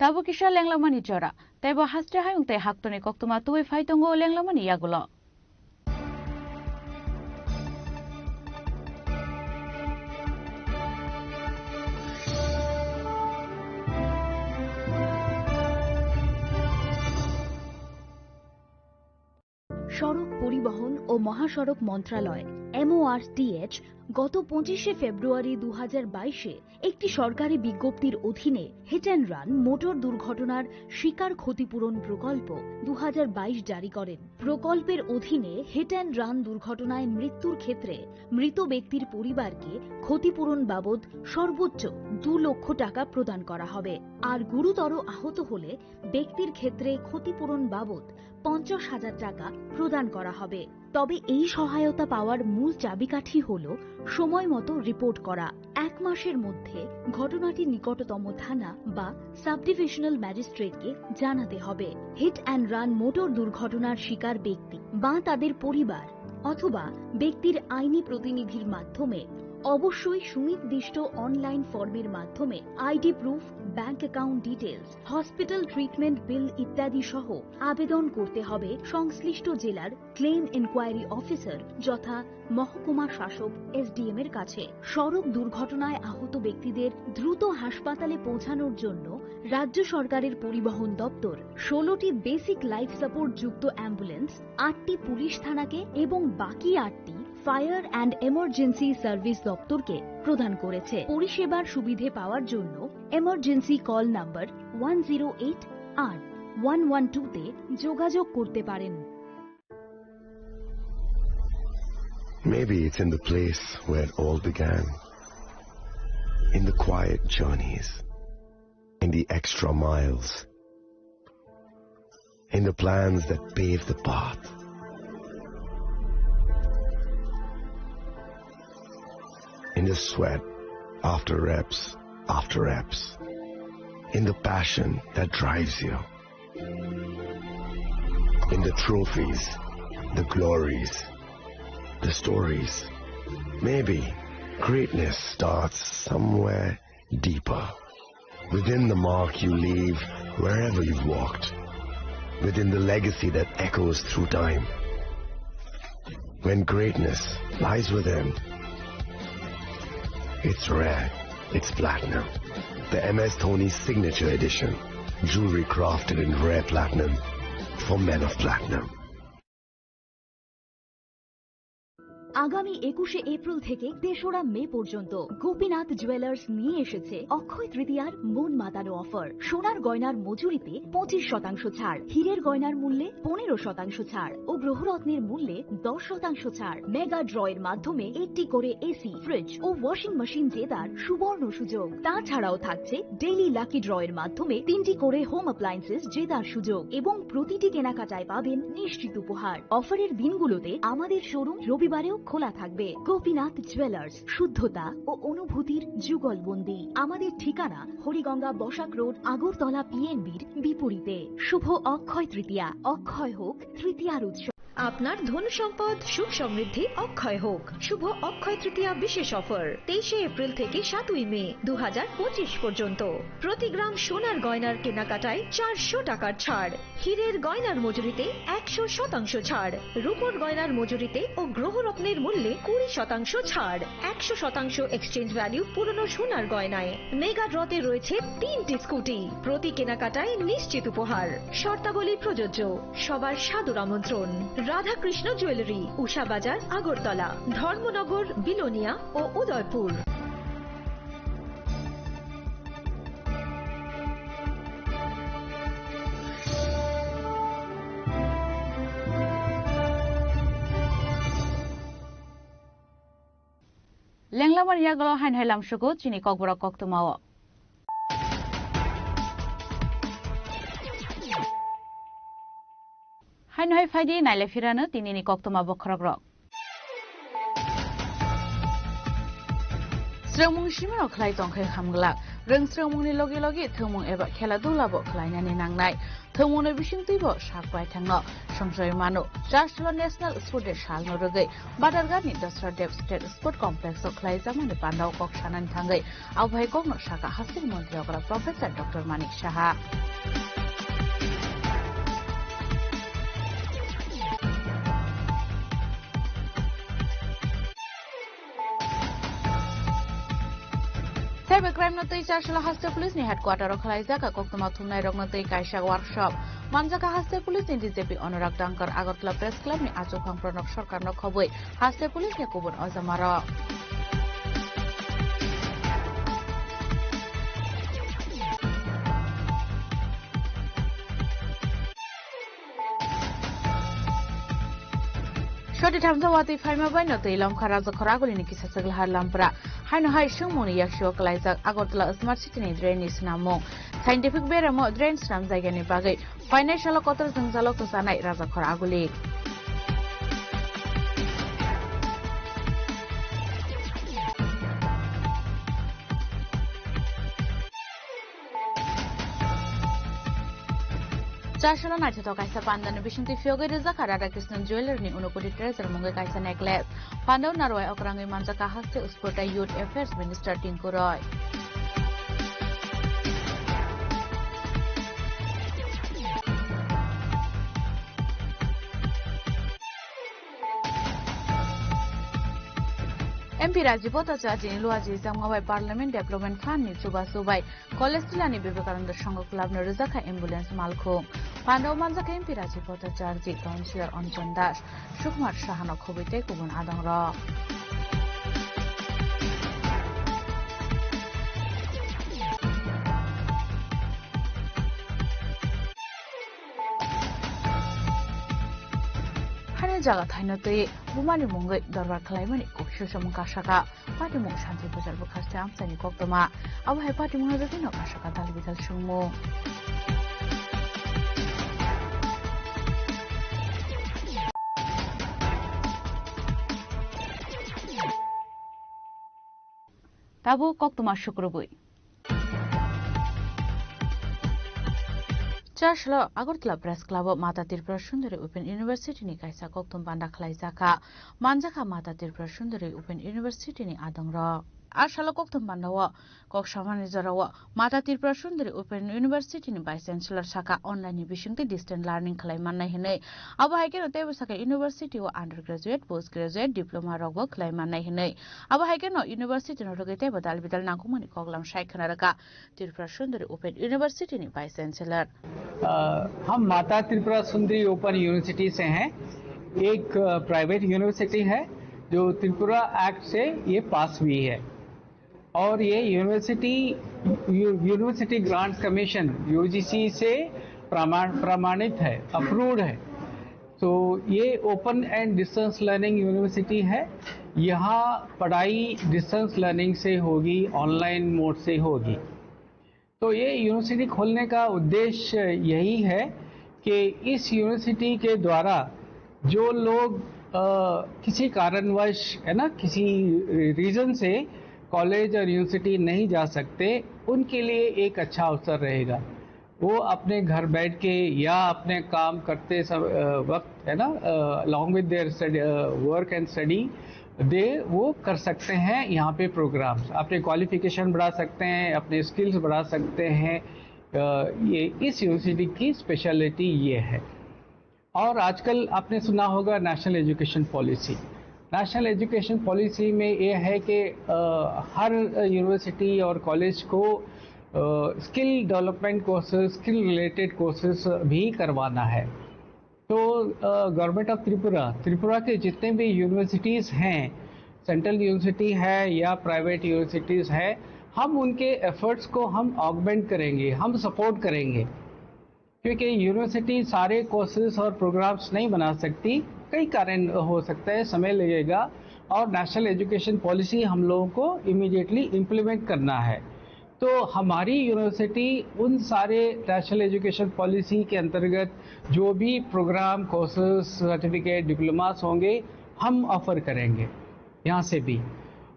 Tabuk kisa lenglamani jora, teibo haste hayung tei haktoni koktwma tubui phai tongo lenglamani yagulo. সড়ক পরিবহন ও মহাসড়ক মন্ত্রণালয়। এমওআরটিএইচ গত পঁচিশে ফেব্রুয়ারি দু হাজার বাইশে একটি সরকারি বিজ্ঞপ্তির অধীনে হিট অ্যান্ড রান মোটর দুর্ঘটনার শিকার ক্ষতিপূরণ প্রকল্প দু হাজার বাইশ জারি করেন। প্রকল্পের অধীনে হিট অ্যান্ড রান দুর্ঘটনায় মৃত্যুর ক্ষেত্রে মৃত ব্যক্তির পরিবারকে ক্ষতিপূরণ বাবদ সর্বোচ্চ দু লক্ষ টাকা প্রদান করা হবে। আর গুরুতর আহত হলে ব্যক্তির ক্ষেত্রে ক্ষতিপূরণ বাবদ পঞ্চাশ হাজার টাকা প্রদান করা হবে। তবে এই সহায়তা পাওয়ার মূল চাবিকাঠি হল সময় মতো রিপোর্ট করা। এক মাসের মধ্যে ঘটনাটি নিকটতম থানা বা সাব ডিভিশনাল ম্যাজিস্ট্রেটকে জানাতে হবে। হিট অ্যান্ড রান মোটর দুর্ঘটনার শিকার ব্যক্তি বা তাদের পরিবার অথবা ব্যক্তির আইনি প্রতিনিধির মাধ্যমে অবশ্যই সুনির্দিষ্ট অনলাইন ফর্মের মাধ্যমে ID proof, bank account details, hospital treatment bill ইত্যাদি সহ আবেদন করতে হবে সংশ্লিষ্ট জেলার ক্লেম এনকোয়ারি অফিসার, যথা মহকুমা শাসক, এসডিএম এর কাছে। সড়ক দুর্ঘটনায় আহত ব্যক্তিদের দ্রুত হাসপাতালে পৌঁছানোর জন্য রাজ্য সরকারের পরিবহন দপ্তর ষোলোটি বেসিক লাইফ সাপোর্ট যুক্ত অ্যাম্বুলেন্স, আটটি পুলিশ থানাকে এবং বাকি আটটি ফায়ার অ্যান্ড এমার্জেন্সি সার্ভিস দপ্তরকে প্রদান করেছে। পরিষেবার সুবিধে পাওয়ার জন্য emergency call number one zero eight আর ওয়ান ওয়ান টু তে যোগাযোগ করতে পারেন। Maybe it's in the place where it all began. In the quiet journeys, in the extra miles, in the plans that pave the path, in the sweat after reps after reps, in the passion that drives you, in the trophies, the glories, the stories. Maybe greatness starts somewhere deeper, within the mark you leave wherever you've walked, within the legacy that echoes through time. When greatness lies within, it's rare, it's platinum. The MS Dhoni Signature Edition. Jewelry crafted in rare platinum for men of platinum. আগামী একুশে এপ্রিল থেকে তেসরা মে পর্যন্ত গোপীনাথ জুয়েলার্স নিয়ে এসেছে অক্ষয় তৃতীয়ার মন মাতানো অফার। সোনার গয়নার মজুরিতে পঁচিশ শতাংশ ছাড়, হীরের গয়নার মূল্যে পনেরো শতাংশ ছাড় ও গ্রহরত্নের মূল্যে দশ শতাংশ ছাড়। মেগা ড্র এর মাধ্যমে একটি করে এসি, ফ্রিজ ও ওয়াশিং মেশিন জেতার সুবর্ণ সুযোগ। তাছাড়াও থাকছে ডেইলি লাকি ড্র এর মাধ্যমে তিনটি করে হোম অ্যাপ্লায়েন্সেস জেতার সুযোগ এবং প্রতিটি কেনাকাটায় পাবেন নিশ্চিত উপহার। অফারের দিনগুলোতে আমাদের শোরুম রবিবারেও খোলা থাকবে। গোপীনাথ জুয়েলার্স, শুদ্ধতা ও অনুভূতির যুগলবন্দি। আমাদের ঠিকানা হরিগঙ্গা বসাক রোড, আগরতলা পিএনবির বিপরীতে। শুভ অক্ষয় তৃতীয়া, অক্ষয় হোক তৃতীয়ার উৎসব। আপনার ধন সম্পদ সুখ সমৃদ্ধি অক্ষয় হোক। শুভ অক্ষয় তৃতীয়া বিশেষ অফার, তেইশে এপ্রিল থেকে সাতই মে দু হাজার পঁচিশ পর্যন্ত। প্রতি গ্রাম সোনার গয়নার কেনাকাটায় চারশো টাকার ছাড়, হীরের গয়নার মজুরিতে একশো শতাংশ ছাড়, রূপোর গয়নার মজুরিতে ও গ্রহরত্নের মূল্যে কুড়ি শতাংশ ছাড়, একশো শতাংশ এক্সচেঞ্জ ভ্যালু পুরনো সোনার গয়নায়। মেগা ড্রতে রয়েছে তিনটি স্কুটি, প্রতি কেনাকাটায় নিশ্চিত উপহার। শর্তাবলী প্রযোজ্য। সবার সাদর আমন্ত্রণ। রাধাকৃষ্ণ জুয়েলারি, উষা বাজার, আগরতলা, ধর্মনগর, বিলোনিয়া ও Udaipur. Lenglamani yagulo haino hai lamsugo chini kokborok koktwmao. Haino hai phaidi naile phirano tinini koktwma bokhorokrok. Srwngmung simarok khlai tongkhe hamglak. Rwng srwngmungni logi logi thwngmung eba khela dula bo khlainani nangnai. Thwngmungni bisingtwi bo sak bai thangno songchoi mano. Church lo National Student Salno rwgwi Badargarni Dasra Dev State Sport Complex o khlaijakmani pandao kok sanani thangwi abo hai kokno sakha Hasing Montri okra Professor Doctor Manik Saha. Cyber crime no twi Chasla haste police ni headquarter o khwlaijak koktwma thumnai rokno twi kaisa workshop. Manjaka haste police ni D G P Anurag Dangkar Agartala Press Club ni achukphang Pranab Sarkar no khobwi haste police ni kubun ojama rok. Soti thamsa watwi phaima bai no twi lomkha Rajakhor agulini kisa chwglahar lampra. Haino hai swngmungni yaksio kwlaijak Agartala Smart City ni drain ni swnammung. Scientific beramo drain swnam jaigani bagwi phainai salo kotor jwngjalo kwchanai Rajakhor aguli. Chasla naithothok kaisa pandani bisingtwi phiyogwi rijak kha Radhakrishnan Jewellery ni Unakoti Treasure mungwi kaisa necklace. Pandao narwai okrangwi manjak kha haste Uspurta Youth Affairs Minister Tinku Roy. M P Rajiv Bhattacharjee ni luaji jamga bai Parliament Development Fund ni chubachu bai College Tila ni Vivekananda Sangha Club no rijak kha ambulance malkhung. Pandao manjak kha M P Rajiv Bhattacharjee, Councillor Anjan Das, Sukumar Saha no khobwi tei kubun adong rok. Hani jaga thaino twi bumani mungwi dorbar khlaimani kok swisamung kasaka. Patimung Sanjay Bazar bwkhaste amchaini koktwma. Abo hai patimung no jotino kasaka dal bidal swngmung. Tabuk koktwma sukrubwi. Chasla Agartala Press Club o Mata Tripura Sundari Open University ni kaisa kokthum banda khwlaijak kha. Manjak kha Mata Tripura Sundari Open University ni adongrok. A salo kokthum banda o kok samani jorao Mata Tripura Sundari Open University ni Vice Chancellor saka online ni bisingtwi distance learning khwlai mannai hinwi. Abo hai kheno teibo saka university o undergraduate, postgraduate, diploma rokbo khwlai mannai hinwi. Abo hai kheno university no rwgwi teibo dal bidal nangkukmani koklam sai khwna rwkha Tripura Sundari Open University ni Vice Chancellor. अ, हम माता त्रिपुरा Sundari open university से हैं। एक, अ, private university है जो त्रिपुरा एक्ट से ये पास हुई है और ये university, you-, university grants commission, UGC से प्रमाण, प्रमाणित है, अप्रूव्ड है। तो ये open and distance learning university है। यहाँ पढ़ाई डिस्टेंस लर्निंग से होगी, ऑनलाइन मोड से होगी। तो ये यूनिवर्सिटी खोलने का उद्देश्य यही है कि इस यूनिवर्सिटी के द्वारा जो लोग, अ, किसी कारणवश, है ना, किसी रीजन से कॉलेज और यूनिवर्सिटी नहीं जा सकते, उनके लिए एक अच्छा अवसर रहेगा। वो अपने घर बैठ के या अपने काम करते सम-, अ, वक्त, है ना, अ, along with their study, a, work and study, they, वो कर सकते हैं यहाँ पे प्रोग्राम्स। अपने क्वालिफिकेशन बढ़ा सकते हैं, अपने स्किल्स बढ़ा सकते हैं। अ, ये इस यूनिवर्सिटी की स्पेशलिटी ये है। और आजकल आपने सुना होगा national education policy. National education policy में ये है कि, अ, हर यूनिवर्सिटी और कॉलेज को, uh, skill development courses, skill related courses भी करवाना है। तो, uh, government of Tripura, Tripura के जितने भी यूनिवर्सिटीज हैं, सेंट्रल यूनिवर्सिटी है या प्राइवेट यूनिवर्सिटीज है, हम उनके एफर्ट्स को हम ऑगमेंट करेंगे, हम सपोर्ट करेंगे। क्योंकि यूनिवर्सिटी सारे कोर्सेज और प्रोग्राम्स नहीं बना सकती, कई कारण हो सकता है, समय लगेगा, और नेशनल एजुकेशन पॉलिसी हम लोगों को इमीडिएटली इम्प्लीमेंट करना है। तो हमारी यूनिवर्सिटी उन सारे नेशनल एजुकेशन पॉलिसी के अंतर्गत जो भी प्रोग्राम, कोर्सेज, सर्टिफिकेट, डिप्लोमास होंगे, हम ऑफर करेंगे। यहाँ से भी।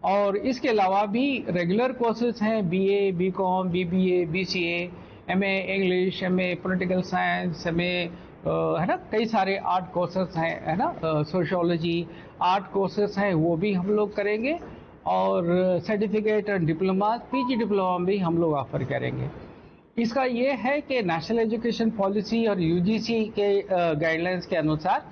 और इसके अलावा भी रेगुलर कोर्सेज हैं, BA, BCom, BBA, BCA, MA English, MA political science, MA, uh, है ना, कई सारे आर्ट कोर्सेज हैं, है ना, अ, सोशियोलॉजी, आर्ट कोर्सेज हैं, वो भी हम लोग करेंगे। और सर्टिफिकेट और डिप्लोमा, पीजी डिप्लोमा भी हम लोग ऑफर करेंगे। इसका ये है कि नेशनल एजुकेशन पॉलिसी और यूजीसी के, अ, गाइडलाइंस के अनुसार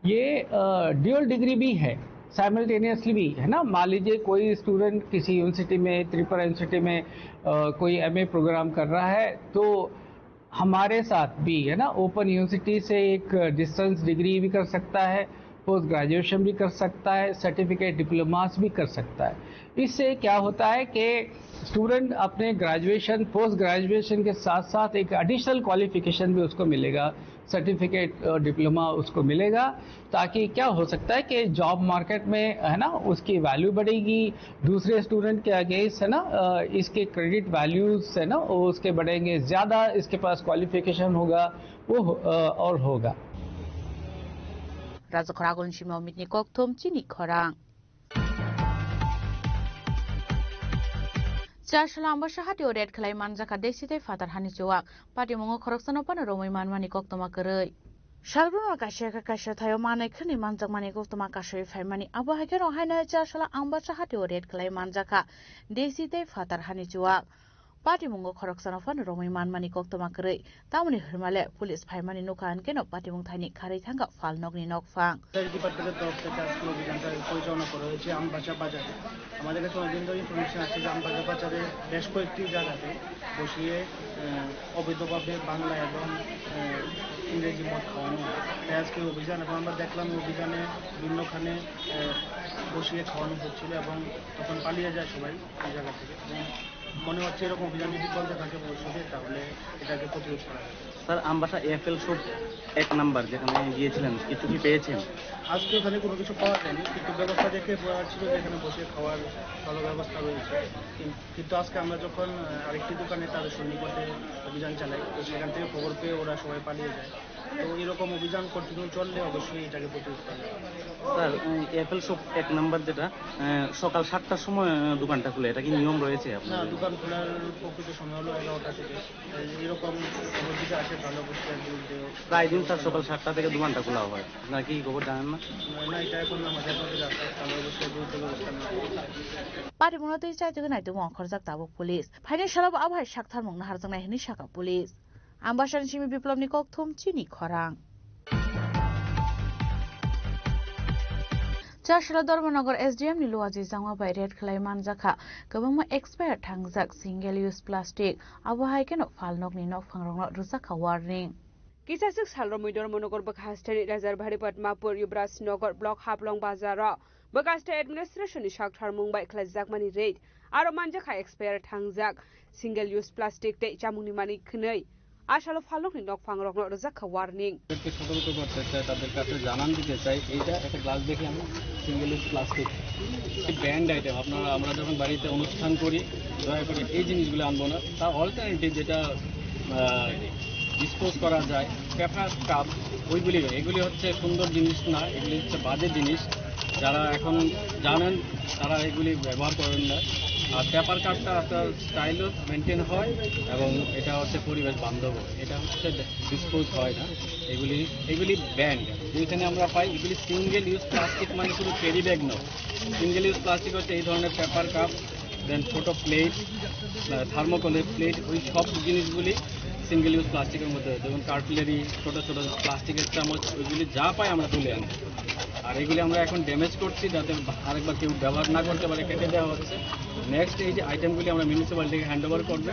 ये, अ, ड्यूल डिग्री भी है, साइमल्टेनियसली भी, है ना, मान लीजिए कोई स्टूडेंट किसी यूनिवर्सिटी में, त्रिपुरा यूनिवर्सिटी में अ, कोई एमए प्रोग्राम कर रहा है, तो हमारे साथ भी, है ना, ओपन यूनिवर्सिटी से एक डिस्टेंस डिग्री भी कर सकता है, पोस्ट ग्रेजुएशन भी कर सकता है, सर्टिफिकेट डिप्लोमास भी कर सकता है। इससे क्या होता है कि स्टूडेंट अपने ग्रेजुएशन, पोस्ट ग्रेजुएशन के साथ साथ एक एडिशनल क्वालिफिकेशन भी उसको मिलेगा, सर्टिफिकेट, अ, डिप्लोमा उसको मिलेगा, ताकि क्या हो सकता है कि जॉब मार्केट में, है ना, उसकी वैल्यू बढ़ेगी, दूसरे स्टूडेंट के अगेंस्ट, है ना, अ, इसके क्रेडिट वैल्यूज, है ना, वो उसके बढ़ेंगे, ज़्यादा इसके पास क्वालिफिकेशन होगा, वो हो-, अ, और होगा। Rajakhor Agulni simi Omitni kokthum chini khorang. Chasla Ambasa hatio red khlai manjakha desi tei phatar hani chuwak. Patimungo khoroksano phano romwi manmani koktoma kwrwi. Salbrumno kaisa khe kaisa thaio manwi khwnwi manjakmani koktoma kasui phaimani. Abo hai kheno haino Chasla Ambasa hatio red khlai manjakha desi tei phatar hani chuwak. Patimungo khoroksano phano romwi manmani koktoma kwrwi. Tamoni hwnmale, police phaimani nukha hinkeno patimung thaini kharwi thangkha phalnokni nokphang. Fisheries ডিপার্টমেন্টের তরফ থেকে আজকে অভিযানটা পরিচালনা করা হয়েছে আমবাসা বাজারে। আমাদের কাছে অনেকদিন ধরে ইনফরমেশন আছে যে আমবাসা বাজারে বেশ কয়েকটি জায়গাতে বসিয়ে, আহ, অবৈধভাবে বাংলা এবং, আহ, ইংরেজি মদ খাওয়ানো হয়। তাই আজকে অভিযান, এবং আমরা দেখলাম অভিযানে বিভিন্নখানে, আহ, বসিয়ে খাওয়ানো হচ্ছিল এবং তখন পালিয়ে যায় সবাই এই জায়গা থেকে। এবং মনে হচ্ছে এরকম অভিযান যদি চলতে থাকে ভবিষ্যতে, তাহলে এটাকে প্রতিরোধ করা যাবে। স্যার, আমবাসা এফএল শপ এক নাম্বার যেখানে গিয়েছিলেন, কিছু কি পেয়েছেন? আজকে ওখানে কোনো কিছু পাওয়া যায়নি, কিন্তু ব্যবস্থা দেখে বোঝা যাচ্ছিল যে এখানে বসে খাওয়ার ভালো ব্যবস্থা রয়েছে। কিন-, কিন্তু আজকে আমরা যখন, আহ, আরেকটি দোকানে তাদের সন্নিকটে অভিযান চালাই, তো সেখান থেকে খবর পেয়ে ওরা সবাই পালিয়ে যায়। তো এরকম অভিযান কন্টিনিউ চললে অবশ্যই এটাকে প্রতিরোধ করা যাবে। স্যার, এই এফএল শপ এক নাম্বার যেটা, আহ, সকাল সাতটার সময়, আহ, দোকানটা খুলে, এটা কি নিয়ম রয়েছে না, আপনাদের? দোকান খোলার প্রকৃত সময় হলো এগারোটা থেকে। এই এরকম খবর যদি আসে, তাহলে অবশ্যই এর বিরুদ্ধে প্রায় দিন, স্যার, সকাল সাতটা থেকে দোকানটা খোলা হয়। আপনারা কি খবর জানেন না? না, এটা এখন আমাদের নজরে আসে, তাহলে অবশ্যই এর বিরুদ্ধে ব্যবস্থা নেওয়া হবে। Patimungno twi chaitugwi naitugma ongkhorjak tabuk police. Phaini salo bo abo hai saktharmung naharjaknai hwnwi sakha police. Ambasani simi Biplobni kokthum chini khorang. Chasla Dharmanagar S D M ni luaji jangma bai red khlai manjakha kwbangma expire thangjak single use plastic, abo hai kheno phalnokni nokphangrokno rwjakha warning. Kisaswk sal romwi Dharmanagar bwkha hasteni Rajarbari Padmapur Yuvraj Nagar block Haflong bazaro bwkha administration ni saktharmung bai khlaijakmani raid. Aro manjakha expire thangjak single use plastic tei chamungni manwi khwnwi. Asalo phalokni nokphangrokno rwjakha warning. তাদেরকে সতর্ক করতে চাই, তাদের কাছে জানান দিতে চাই, এইটা একটা গ্লাস দেখে আমি single use plastic band item, আপনারা, আমরা যখন বাড়িতে অনুষ্ঠান করি, দয়া করে এই জিনিসগুলো আনবো না। তার অল্টারনেটিভ যেটা, আহ, ডিসপোজ করা যায়, পেপার কাপ, ওইগুলি, এগুলি হচ্ছে সুন্দর জিনিস না, এগুলি হচ্ছে বাজে জিনিস। যারা এখন জানেন, তারা এগুলি ব্যবহার করেন না। আর পেপার কাপটা আপনার স্টাইলও মেনটেন হয় এবং এটা হচ্ছে পরিবেশ বান্ধব। এটা হচ্ছে ডিসপোজ হয় না। এগুলি, এগুলি ব্যান্ড। যেখানে আমরা পাই, এগুলি সিঙ্গেল ইউজ প্লাস্টিক, মানে শুধু ক্যারি ব্যাগ নয়। সিঙ্গেল ইউজ প্লাস্টিক হচ্ছে এই ধরনের পেপার কাপ, দেন ছোট প্লেট, আহ, থার্মোকলের প্লেট, ওই সব জিনিসগুলি সিঙ্গেল ইউজ প্লাস্টিকের মধ্যে হয়। যেমন কাটলারি, ছোট ছোট প্লাস্টিকের চামচ, ওইগুলি যা পাই আমরা তুলে আনি। আর এগুলি আমরা এখন ড্যামেজ করছি, যাতে আরেকবার কেউ ব্যবহার না করতে পারে, কেটে দেওয়া হচ্ছে। নেক্সট এই যে আইটেমগুলি আমরা মিউনিসিপ্যালিটিকে হ্যান্ড ওভার করবে,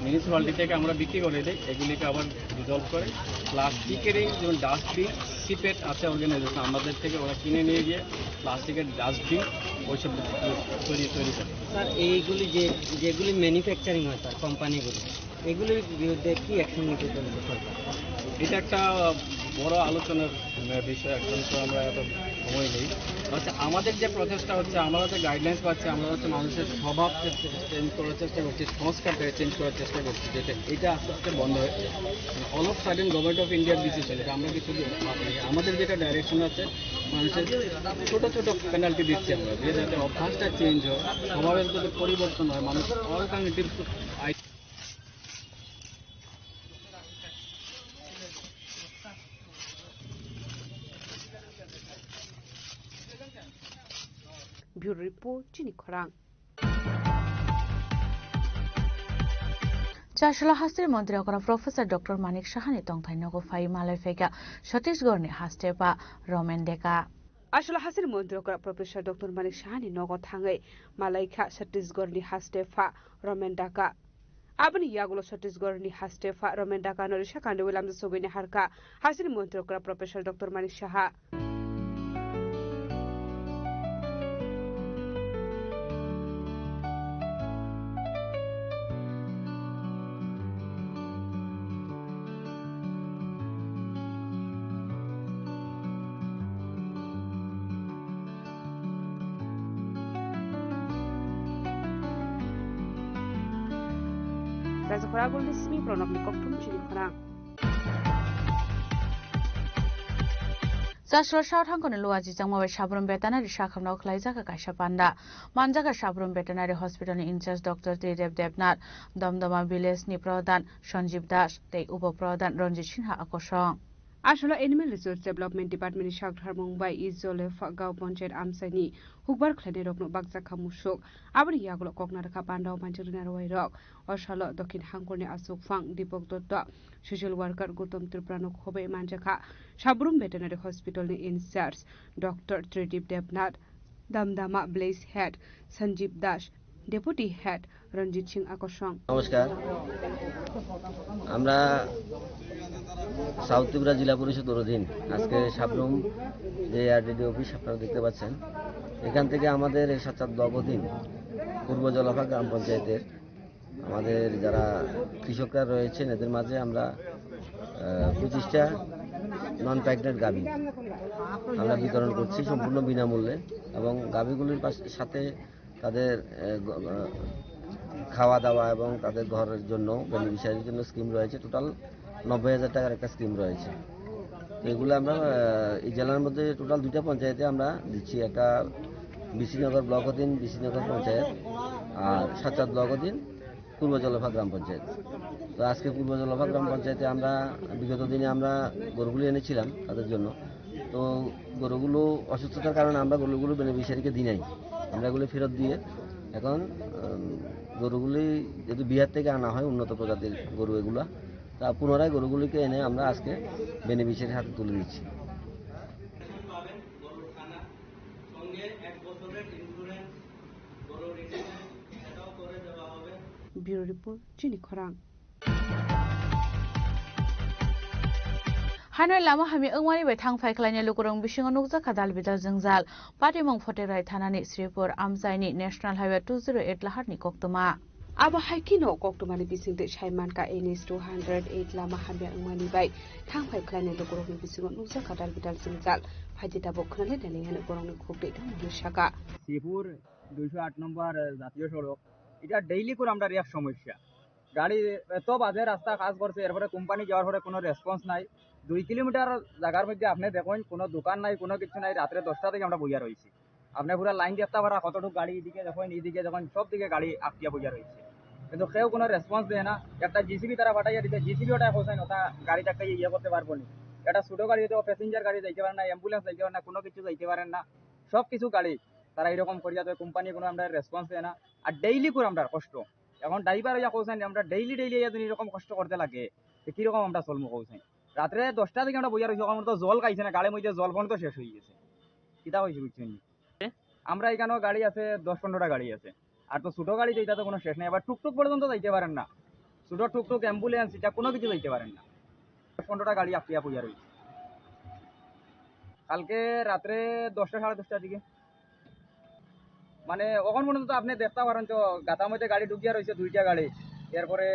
মিউনিসিপ্যালিটি থেকে আমরা বিক্রি করে দিই, এগুলিকে আবার ডিজলভ করে প্লাস্টিকেরই যেমন ডাস্টবিন, সিপেট আছে অর্গানাইজেশন, আমাদের থেকে ওরা কিনে নিয়ে গিয়ে প্লাস্টিকের ডাস্টবিন ওইসব তৈরি, তৈরি করে। স্যার, এইগুলি যে, যেগুলি ম্যানুফ্যাকচারিং হয় স্যার, কোম্পানিগুলি, এগুলির বিরুদ্ধে কি অ্যাকশন নিতে চলেছে সরকার? এটা একটা বড় আলোচনার বিষয়, এখন তো আমরা এত সময় নেই। হচ্ছে আমাদের যে প্রচেষ্টা হচ্ছে, আমরা হচ্ছে গাইডলাইন্স পাচ্ছি, আমরা হচ্ছে মানুষের স্বভাব চেঞ্জ করার চেষ্টা করছি, সংস্কারটাকে চেঞ্জ করার চেষ্টা করছি, যাতে এটা আস্তে আস্তে বন্ধ হয়। All of sudden government of ইন্ডিয়ার ডিসিশন, এটা আমরা কিছু ভাবিনি। আমাদের যেটা ডাইরেকশন আছে, মানুষের ছোট ছোট পেনাল্টি দিচ্ছি আমরা, যে যাতে অভ্যাসটা চেঞ্জ হয়, স্বভাবের যাতে পরিবর্তন হয়, মানুষ alternative. Bureau Report, Chini Khorang. Chasla haste montri okra Professor Doctor Manik Sahani tongthai nogo phai malai phaikha Chhattisgarhni haste pa Romen Deka. Aswla hasini montri okra Professor Doctor Manik Sahani nogo thangwi malaikha Chhattisgarhni haste pha Romen Daka. Aboni yagulo Chhattisgarhni haste pha Romen Daka no risa kandi wilamjak sogwini harkha hasini montri okra Professor Doctor Manik Saha. Rajakhora Golden Simi Pranabni kokthum chini khorang. Chasro South Hangkoni Luaji Changma bai Sabrum Veterinary sakhamno khlaijak kaisa panda. Manjak Sabrum Veterinary Hospital ni in-charge Doctor Tridev Debnath, Domdoma Village ni Pradhan Sanjeev Das tei Upo Pradhan Ranjit Sinha akosong. Aswla Animal Resource Development Department ni sakthar mung bai Ijole Gaon Panchayat amchaini hukbar khlainai rokno bakjak kha musuk. Aboni yagulo kokna rwkha panda o manjak rwna rwai rok. O salo Dokhin Hangkor ni achuk phang Deepak Dutta, social worker Gautam Tripura no khobai manjakha. Sabrum Veterinary Hospital ni in-charge Doctor Tridip Debnath, Damdama Village Head Sanjeev Das, Deputy Head Ranjit Singh Akosong. নমস্কার। আমরা সাউথ ত্রিপুরা জেলা পরিষদ অধীন আজকে সাবরুম যে ARDD office আপনারা দেখতে পাচ্ছেন, এখান থেকে আমাদের এই সাতচাঁদ ব্লক অধীন পূর্ব জলাফা গ্রাম পঞ্চায়েতের আমাদের যারা কৃষকরা রয়েছেন, এদের মাঝে আমরা, আহ, পঁচিশটা নন প্রেগনেন্ট গাভী আমরা বিতরণ করছি সম্পূর্ণ বিনামূল্যে। এবং গাভীগুলির পাশ-, সাথে তাদের, আহ, গ-, আহ, খাওয়া দাওয়া এবং তাদের ঘরের জন্য, বেনিফিশিয়ারির জন্য স্কিম রয়েছে। টোটাল নব্বই হাজার টাকার একটা স্কিম রয়েছে। তো এগুলো আমরা, আহ, এই জেলার মধ্যে টোটাল দুইটা পঞ্চায়েতে আমরা দিচ্ছি, একটা বিসিনগর ব্লক অধীন বিসিনগর পঞ্চায়েত, আর সাতচাঁদ ব্লক অধীন পূর্ব জলফা গ্রাম পঞ্চায়েত। তো আজকে পূর্ব জলফা গ্রাম পঞ্চায়েতে আমরা বিগত দিনে আমরা গরুগুলি এনেছিলাম তাদের জন্য। তো গরুগুলো অসুস্থতার কারণে আমরা গরুগুলো বেনিফিশিয়ারিকে দিই নাই, আমরা এগুলো ফেরত দিয়ে এখন, উম, গরুগুলি যেহেতু বিহার থেকে আনা হয় উন্নত প্রজাতির গরু এগুলা, তা পুনরায় গরুগুলিকে এনে আমরা আজকে বেনিফিশিয়ারির হাতে তুলে দিচ্ছি। Bureau Report, Chini Khorang. Hanoi lama hamya wngmani bai thang phai khlainai lukurok bisingo nukjakha dal bidal jwngjal. Patimung Photerai thanani Sripur amchaini National Highway two zero eight laharni koktwma. Abo hai kheno koktwmani bisingtwi sai mankha N H two hundred eight lama hamya wngmani bai thang phai khlainai lukurokni bisingo nukjakha dal bidal jwngjal. Phaidi tabuk khwnale nani hwnwi borokni khuk twi thangmani saka. Sripur দুইশো আট নম্বর জাতীয় সড়ক, এটা ডেইলি করে আমরা এক সমস্যা। গাড়ি এত বাজে রাস্তা কাজ করছে, এরপরে কোম্পানি যাওয়ার পরে কোনো রেসপন্স নাই। দুই কিলোমিটার জায়গার মধ্যে আপনি দেখুন, কোনো দোকান নাই, কোনো কিছু নাই। রাত্রে দশটা থেকে আমরা বইয়া রয়েছি। আপনি পুরো লাইন দেখতে পারা কতটুকু গাড়ি, এদিকে দেখুন, এইদিকে দেখুন, সব দিকে গাড়ি আটকিয়া বইয়া রয়েছে, কিন্তু কেউ কোনো রেসপন্স দেয় না। একটা জিসিবি তারা পাঠাইয়া দিতে, জিসিবি ওটা কোথায়, ওটা গাড়িটাকে ইয়ে করতে পারবো না। একটা ছোটো গাড়ি হয়তো প্যাসেঞ্জার গাড়ি যাইতে পারে না, অ্যাম্বুলেন্স যাইতে পারে না, কোনো কিছু যাইতে পারেন না। সব কিছু গাড়ি তারা এরকম করিয়া তো কোম্পানি কোনো আমরা রেসপন্স দেয় না। আর ডেইলি করে আমরা কষ্ট, এখন ড্রাইভার হইয়া কৌশানি আমরা ডেইলি ডেইলি যদি এরকম কষ্ট করতে লাগে, তো কিরকম আমরা চলবো কৌশানি? রাত্রে দশটা থেকে আমরা বইয়া রয়েছি, এখন তো জল খাইছে না, গাড়ির মধ্যে জল পর্যন্ত শেষ হয়ে গেছে। কিতা হয়েছে বুঝছেন নি? আমরা এখানেও গাড়ি আছে, দশ পনেরোটা গাড়ি আছে। আর তো ছোটো গাড়ি তো এটা তো কোনো শেষ নেই, আবার টুকটুক পর্যন্ত যাইতে পারেন না। ছোটো টুকটুক, অ্যাম্বুলেন্স, এটা কোনো কিছু যাইতে পারেন না। দশ পনেরোটা গাড়ি আটকিয়া পড়িয়া রয়েছে। কালকে রাত্রে দশটা, সাড়ে দশটার দিকে, মানে, ওখান পর্যন্ত তো আপনি দেখতে পারেন তো, গাতার মধ্যে গাড়ি ঢুকিয়া রয়েছে দুইটা গাড়ি। এরপরে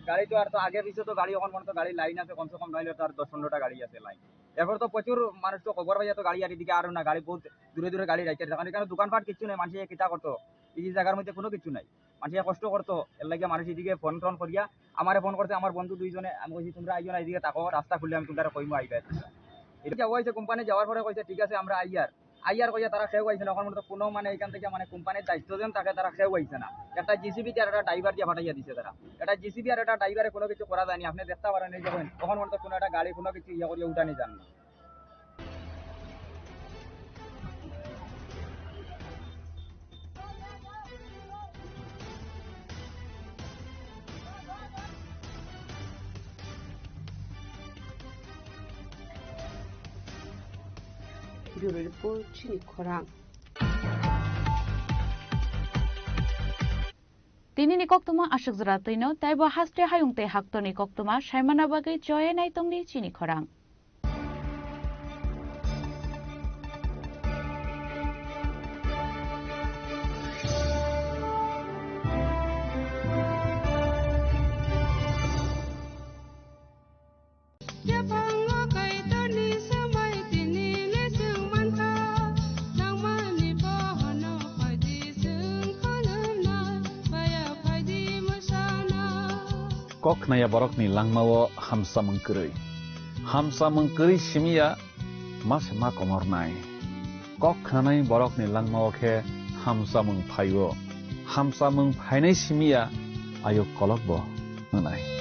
গাড়ি তো আর তো আগে পিছে তো গাড়ি, ওখান পর্যন্ত গাড়ি লাইন আছে, কমসে কম নাইলে তো আর দশ পনেরোটা গাড়ি আছে লাইন। এরপর তো প্রচুর মানুষ তো খবর পাইয়া তো গাড়ি আর এদিকে আরো না, গাড়ি বহুত দূরে দূরে গাড়ি রাখতে, কারণ এখানে দোকানপাট কিচ্ছু নেই, মানুষে কিতা করতো, এই জায়গার মধ্যে কোনো কিছু নাই। মানুষে কষ্ট করতো, এর লাগে মানুষ এদিকে ফোন টোন করিয়া আমারে ফোন করছে, আমার বন্ধু দুইজনে, আমি কইছি, "তোমরা আইও না, এদিকে থাকো, রাস্তা খুললে আমি তোমরা কইমু আইবা।" এটা কি হয়েছে, কোম্পানি যাওয়ার পরে কইছে, "ঠিক আছে, আমরা আইয়ার।" আইয়ার কইয়া তারা কেউ আইছে না, এখন পর্যন্ত কোনো, মানে, এখান থেকে, মানে, কোম্পানির দায়িত্ব যেন থাকে, তারা কেউ আইছে না। একটা জিসিবি আর একটা ড্রাইভার দিয়ে পাঠাইয়া দিছে তারা। একটা জিসিবি আর একটা ড্রাইভারে কোনো কিছু করা যায়নি, আপনি দেখতে পারেন, এই দেখুন, এখন পর্যন্ত কোনো একটা গাড়ি কোনো কিছু ইয়ে করিয়া উঠানি যান না। Bureau Report, chini khorang. Tinini koktwma aswk jora twino, teibo haste hayung tei haktorni koktwma saimana bagwi choye naitongdi chini khorang. Yaphango Kaitorni swmai tini le chwng mankha, nangmani bohono phaidi chwng khulumnai, maya phaidi mwsana. Kok khnaya borokni langmao hamsamung kwrwi. Hamsamung kwrwi simiya ma se ma komornai. Kok khnanai borokni langmao khe hamsamung phaio. Hamsamung phainai simiya ayuk kolokbo wngnai.